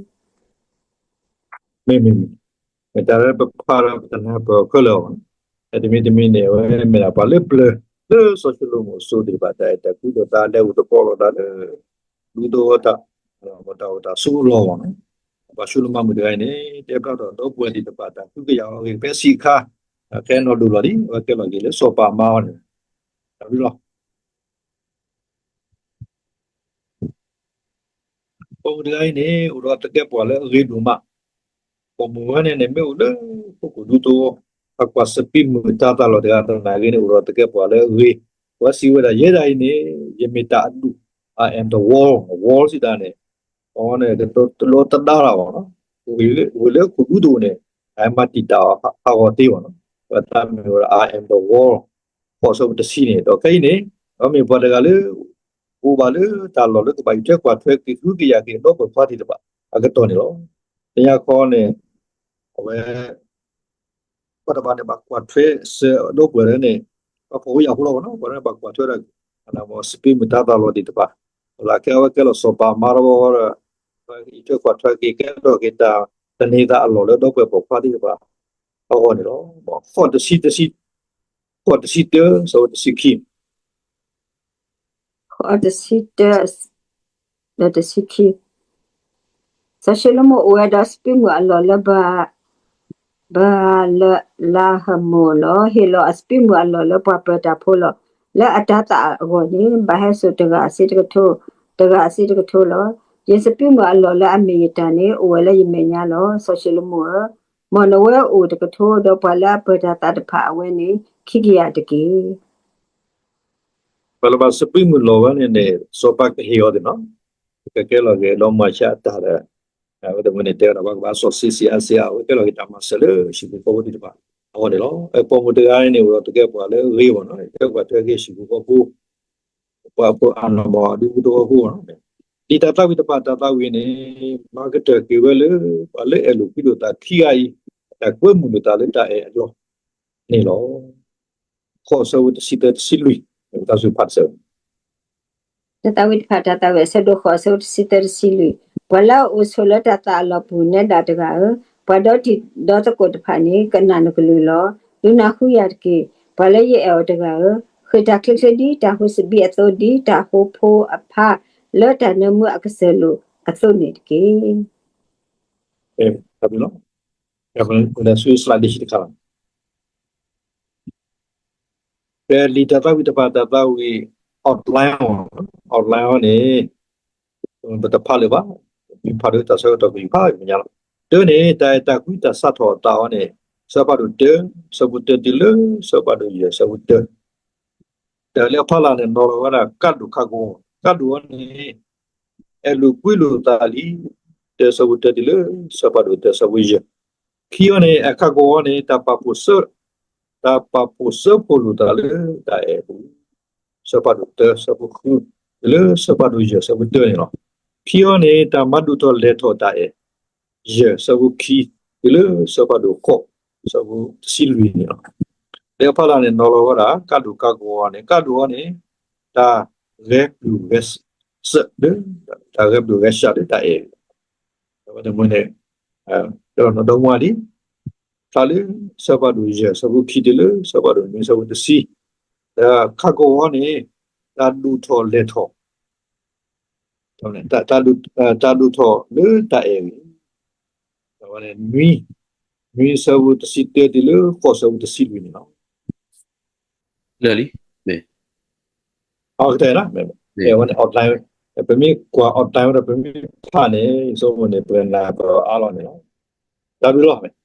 မ့မ့ၢ်, မ့ၢ်တၢ်လၢပဖးဒီးပတနၢ်ပၢၢ်ခဲလၢာ်အီၤ, တမံၤတမံၤန့ၣ် အဝဲမ့ၢ်ဒၣ်ပှၤလၢပျၢၤလၢစီၤၡလိၤမိၣ်အစိၤသ့ၣ်တဖၣ် တၢ်အဲၣ်တၢ်ကွံလိာ်သး လဲၤအိၣ်သကိးလိာ်သးလၢ ဒူသဝီတၢ်, တၢ်အိၣ်တၢ်ဆိးလီၢ်အဂီၢ်န့ၣ်, ပှၤၡလိၤမိၣ်တဂၤအံၤန့ၣ် တဲဖျါထီၣ်ဒီပုၢ်ဝဲၢ်သ့ၣ်တဖၣ် တၢ်ကဟုကယာ်အဂ့ၢ် ဖဲဆံးအခါ, ခဲအံၤနီၢ်ဒိၣ်လီၤလံ အဝဲကဲလီၤက့ၤလၢစီၤပၤအမါအီၤန့ၣ်, တၢ်ဘျုးလီၤ. ပိာ်မုၣ်တဂၤအံၤန့ၣ် အိၣ်ဒီးသကဲးပဝးလၢအဂ့ၤဒိၣ်မး, ပိာ်မုၣ်ဝဲန့ၣ်န့ၣ် မ့ၢ်အိၣ်လၢဟီၣ်ခိၣ်ဒူသဝီ, အကွၢ်စပံးမုၢ်တၤသၣ်လီၤတဂၤသနာ်က့န့ၣ် အိၣ်ဒီးသကဲးပဝးလၢအဂ့ၤ, အဝဲစံးဝဲဒၣ် ယဲဒၣ်အံၤန့ၣ် ယမ့ၢ်တၢ်အဒူၣ်, I am the wall, wall စံးတၢ်န့ၣ်, အဝဲန့ၣ် တလီၤတဒါလၢၤဘၣ်နီၤ, အိၣ်လၢဟီၣ်ခိၣ်ဒူသဝီန့ၣ် အမၤတံာ်တာ်အီၤဟးဂီၤသ့ဘၣ်နီၤ, အတၢ်မ့ၢ်ဝဲဒၣ် I am the wall, ဃိးဆၢဖိတဆံန့ၣ်, ဒီးခဲအံၤန့ၣ် အမ့ၢ်ပှၤတဂၤလၢ အိၣ်ဘၣ်လၢတၢ်လီၢ်လၢကဘၣ်အံးထွဲကွၢ်ထွဲက့ၤ ကဟုကယာ်က့ၤအဒီပုၢ်ဝဲၢ်ခွါသ့ၣ်တဖၣ်အကတီၢ်န့ၣ်လီၤ. တနံၤအံၤန့ၣ် အဝဲ ပှၤတဖၣ်န့ၣ် ဘၣ်ကွၢ်ထွဲစၢၤအဒီပုၢ်ဝဲၢ်န့ၣ်, ပှၤဖှီၣ်ဖိယာ်ဖိလီၤဘၣ်နီၤ, ပှၤန့ၣ်ဘၣ်ကွၢ်ထွဲဒီး စပံးမုၢ်တၤသၣ်လီၤသ့ၣ်တဖၣ်, လၢခဲအံၤအဝဲကဲလီၤစီၤပၤမါတဘျီဃီဒီး အံးထွဲကွၢ်ထွဲက့ၤ ကဲထီၣ်က့ၤတၢ်သန့ၤသးအလီၢ်လၢဒီပုၢ်ဝဲၢ်ပိာ်ခွါသ့ၣ်တဖၣ်အဂီၢ်န့ၣ်လီၤ. ဃိးတဆံ, ဃိးတဆံတၢ ဆၢဖိတဆံခံ ဃိးတဆံတၢ ဒီးတဆံခံ, စီၤၡလိၤမိၣ်အိၣ်ဝဲဒီးစပံးမုၢ်အလီၢ်လၢ ဘၤလဟမိၣ်လီၤ. ဟ့ၣ်လီၤအစပံးမုၢ်အလီၢ်လၢပှၤပၢၤတၢ်ဖိလီၤ. လၢအတၤသၣ်အဂီၢ်န့ၣ် ဘၣ်ဟဲစိာ်တဂၤအဆံးတကထိ, တဂၤအဆံးတကထိလီၤ. ယစပံးမုၢ်အလီၢ်လၢအမ့ၢ်ယတၢ်န့ၣ် အိၣ်ဝဲလၢယမဲာ်ညါလီၤ. စီၤၡလိၤမိၣ်ဧၢ, မ်နဝဲအိၣ်တကထိ, ဒီးပှၤလၢအပၢၤတၢ်သးတဖၣ်အဝဲန့ၣ် ခံကယၤတက့ၢ်. ပှၤလၢဘၣ်စပံးမုၢ်လီၢ်ဝဲန့ၣ်န့ၣ် စီၤပၤကဟ့ၣ်အီၤသ့ၣ်နီၤ, ကကဲလီၤက့ၤဒီးမၤရှးအတၢ်ဒီး အဝဲတမံၤန့ၣ် တဲဝဲဒၣ် ပှၤကဘၣ်စီၣ်ဆံးဆံးအါဆံးအါ အဝဲကဲလီၤက့ၤတၢ်မၤစၢၤလၢဟံၣ်ဖိဃီဖိသ့ၣ်တဖၣ်အဂီၢ်န့ၣ်လီၤ. ပိာ်မုၣ်တဂၤန့ၣ် အိၣ်ဒီးသကဲးပဝးလၢအဂ့ၤဘၣ်နီၤ, ကဲပှၤထွဲက့ၤဟံၣ်ဖိဃီဖိ, ပှၤဖိအနီၢ်မၤဒူဖိသဝီဖိနီၤ, ဒ်တၢ်သးဝံၣ်တဖၣ် တၢ်သးဝံၣ်န့ၣ် မၤကတၢၢ်က့ၤဝဲလၢ ပှၤလၢအဲၣ်လိာ်ကွံလိာ်သးခံဂၤအံၤ တၢ်ကွဲမုာ်လိာ်သးလၢတၢ်အဲၣ်အလီၢ်န့ၣ်လီၤ. ဃိးဆၢဖိတဆံသၢတဆံလွံၢ်, တၢ်သးဝံၣ်တဖၣ် တၢ်သးဝံၣ်အဆၢဒိၣ်ဃိး အဆၢဖိတဆံသၢတဆံလွံၢ်, ပှၤလၢအအိၣ်ဆိးလၢတၢ်သးအလီၢ်ပူၤနဲဒၣ်တဂၤဧၢ, ပှၤဒီတံၤဒီသကိးတဖၣ်န့ၣ် ကနၣ်နကလုၢ်လီၤ. ဒုးနၢ်ဟူယၤတက့ၢ်, ပှၤလၢယအဲၣ်အီၤတဂၤဧၢ, ဃ့ၢ်တၢ်ချ့ချ့ဒ်တၢ်ဟိစဘံအသိး, ဒ်တၢ်ဟိဖိအဖါ လၢတၢ်နၢမူအကစၢၢ်လိာ်အသိးန့ၣ်တက့ၢ်. လံာ်တၢ်သးဝံၣ်တဖၣ် တၢ်သးဝံၣ် outline, outline အီၤန့ၣ် ပတဖးလၢၤဘၣ်, ဖးဒိၣ်တၢ်ဆၢကတီၢ်ကယူၤဖးယံၤညါလီၤ. တၢန့ၣ် တၢ်အဲၣ်တၢ်ကွံတၢ်စးထီၣ်အသးအီၤန့ၣ် ဆၢဖးဒိၣ်တၢ, ဆၢဖိတၢတုၤလၢ ဆၢဖးဒိၣ်ယဲၢ် ဆၢဖိတၢ တၢ်လၢအဖီလာ်န့ၣ် နီၤလီၤဝဲဒၣ် ကးဒိၣ်ခးကဝီၤ, ကးဒိၣ်အီၤန့ၣ် အဲၣ်လိာ်ကွံလိာ်သးလံ, တၢ ဆၢဖိတၢတုၤလၢ ဆၢဖးဒိၣ်တၢ ဆၢဖိယဲၢ်. ခံအီၤန့ၣ် အခးကဝီၤအီၤန့ၣ် တၢ်ပာ်ဖှိၣ်စၢ, တၢ်ပာ်ဖှိၣ်စၢဖိလိာ်သးလၢတၢ်အဲၣ်အပူၤ, ဆၢဖးဒိၣ်တၢ ဆၢဖိဃု တုၤလၢဆၢဖးဒိၣ်ယဲၢ် ဆၢဖိတၢန့ၣ်လီၤ. ခံအီၤန့ၣ် တၢ်မၤဒိၣ်ထီၣ်လဲၢ်ထီၣ်တၢ်အဲၣ်, ယဲၢ် ဆၢဖိခံ တုၤလၢဆၢဖးဒိၣ်ဃိး ဆၢဖိတဆံလွံၢ်န့ၣ်လီၤ. လၢအဖီလာ်န့ၣ် နီၤလီၤဝဲဒၣ် ကးဒိၣ်ခးကဝီၤန့ၣ်, ကးဒိၣ်အီၤန့ၣ် တၢ်ဂဲၤပျုၢ်ဂဲၤစၢးလၢ, တၢ်ဂဲၤပျုၢ်ဂဲၤစၢးလၢတၢ်အဲၣ်, အဝဲန့ၣ် ဒီးနီၢ်ဒီမါလံ, ဖျါလၢ ဆၢဖးဒိၣ်ယဲၢ် ဆၢဖိခံ တုၤလၢဆၢဖးဒိၣ်နွံ ဆၢဖိတဆံ, ဒီးခးကဝီၤန့ၣ် တၢ်ဒိၣ်ထီၣ်လဲၢ်ထီၣ် တၢ်ဒိၣ်ထီၣ်လၢတၢ်အဲၣ်ဂ့ၤ, နွံ, နွံ ဆၢဖိတဆံတၢ တုၤလၢဃိး ဆၢဖိတဆံလွံၢ်န့ၣ်လီၤ. လၢာ်လံ, မ့ၢ်, အကတၢၢ်, အဝဲန့ၣ် outline, ပမ့ၢ်ကွၢ် outline ဝဲဒီး ပမ့ၢ်ဖးန့ၣ် ယဆိကမိၣ်န့ၣ် ပကနၢ်ပၢၢ်အါလီၤန့ၣ်လီၤ. တၢ်ဘျုးလီၤ.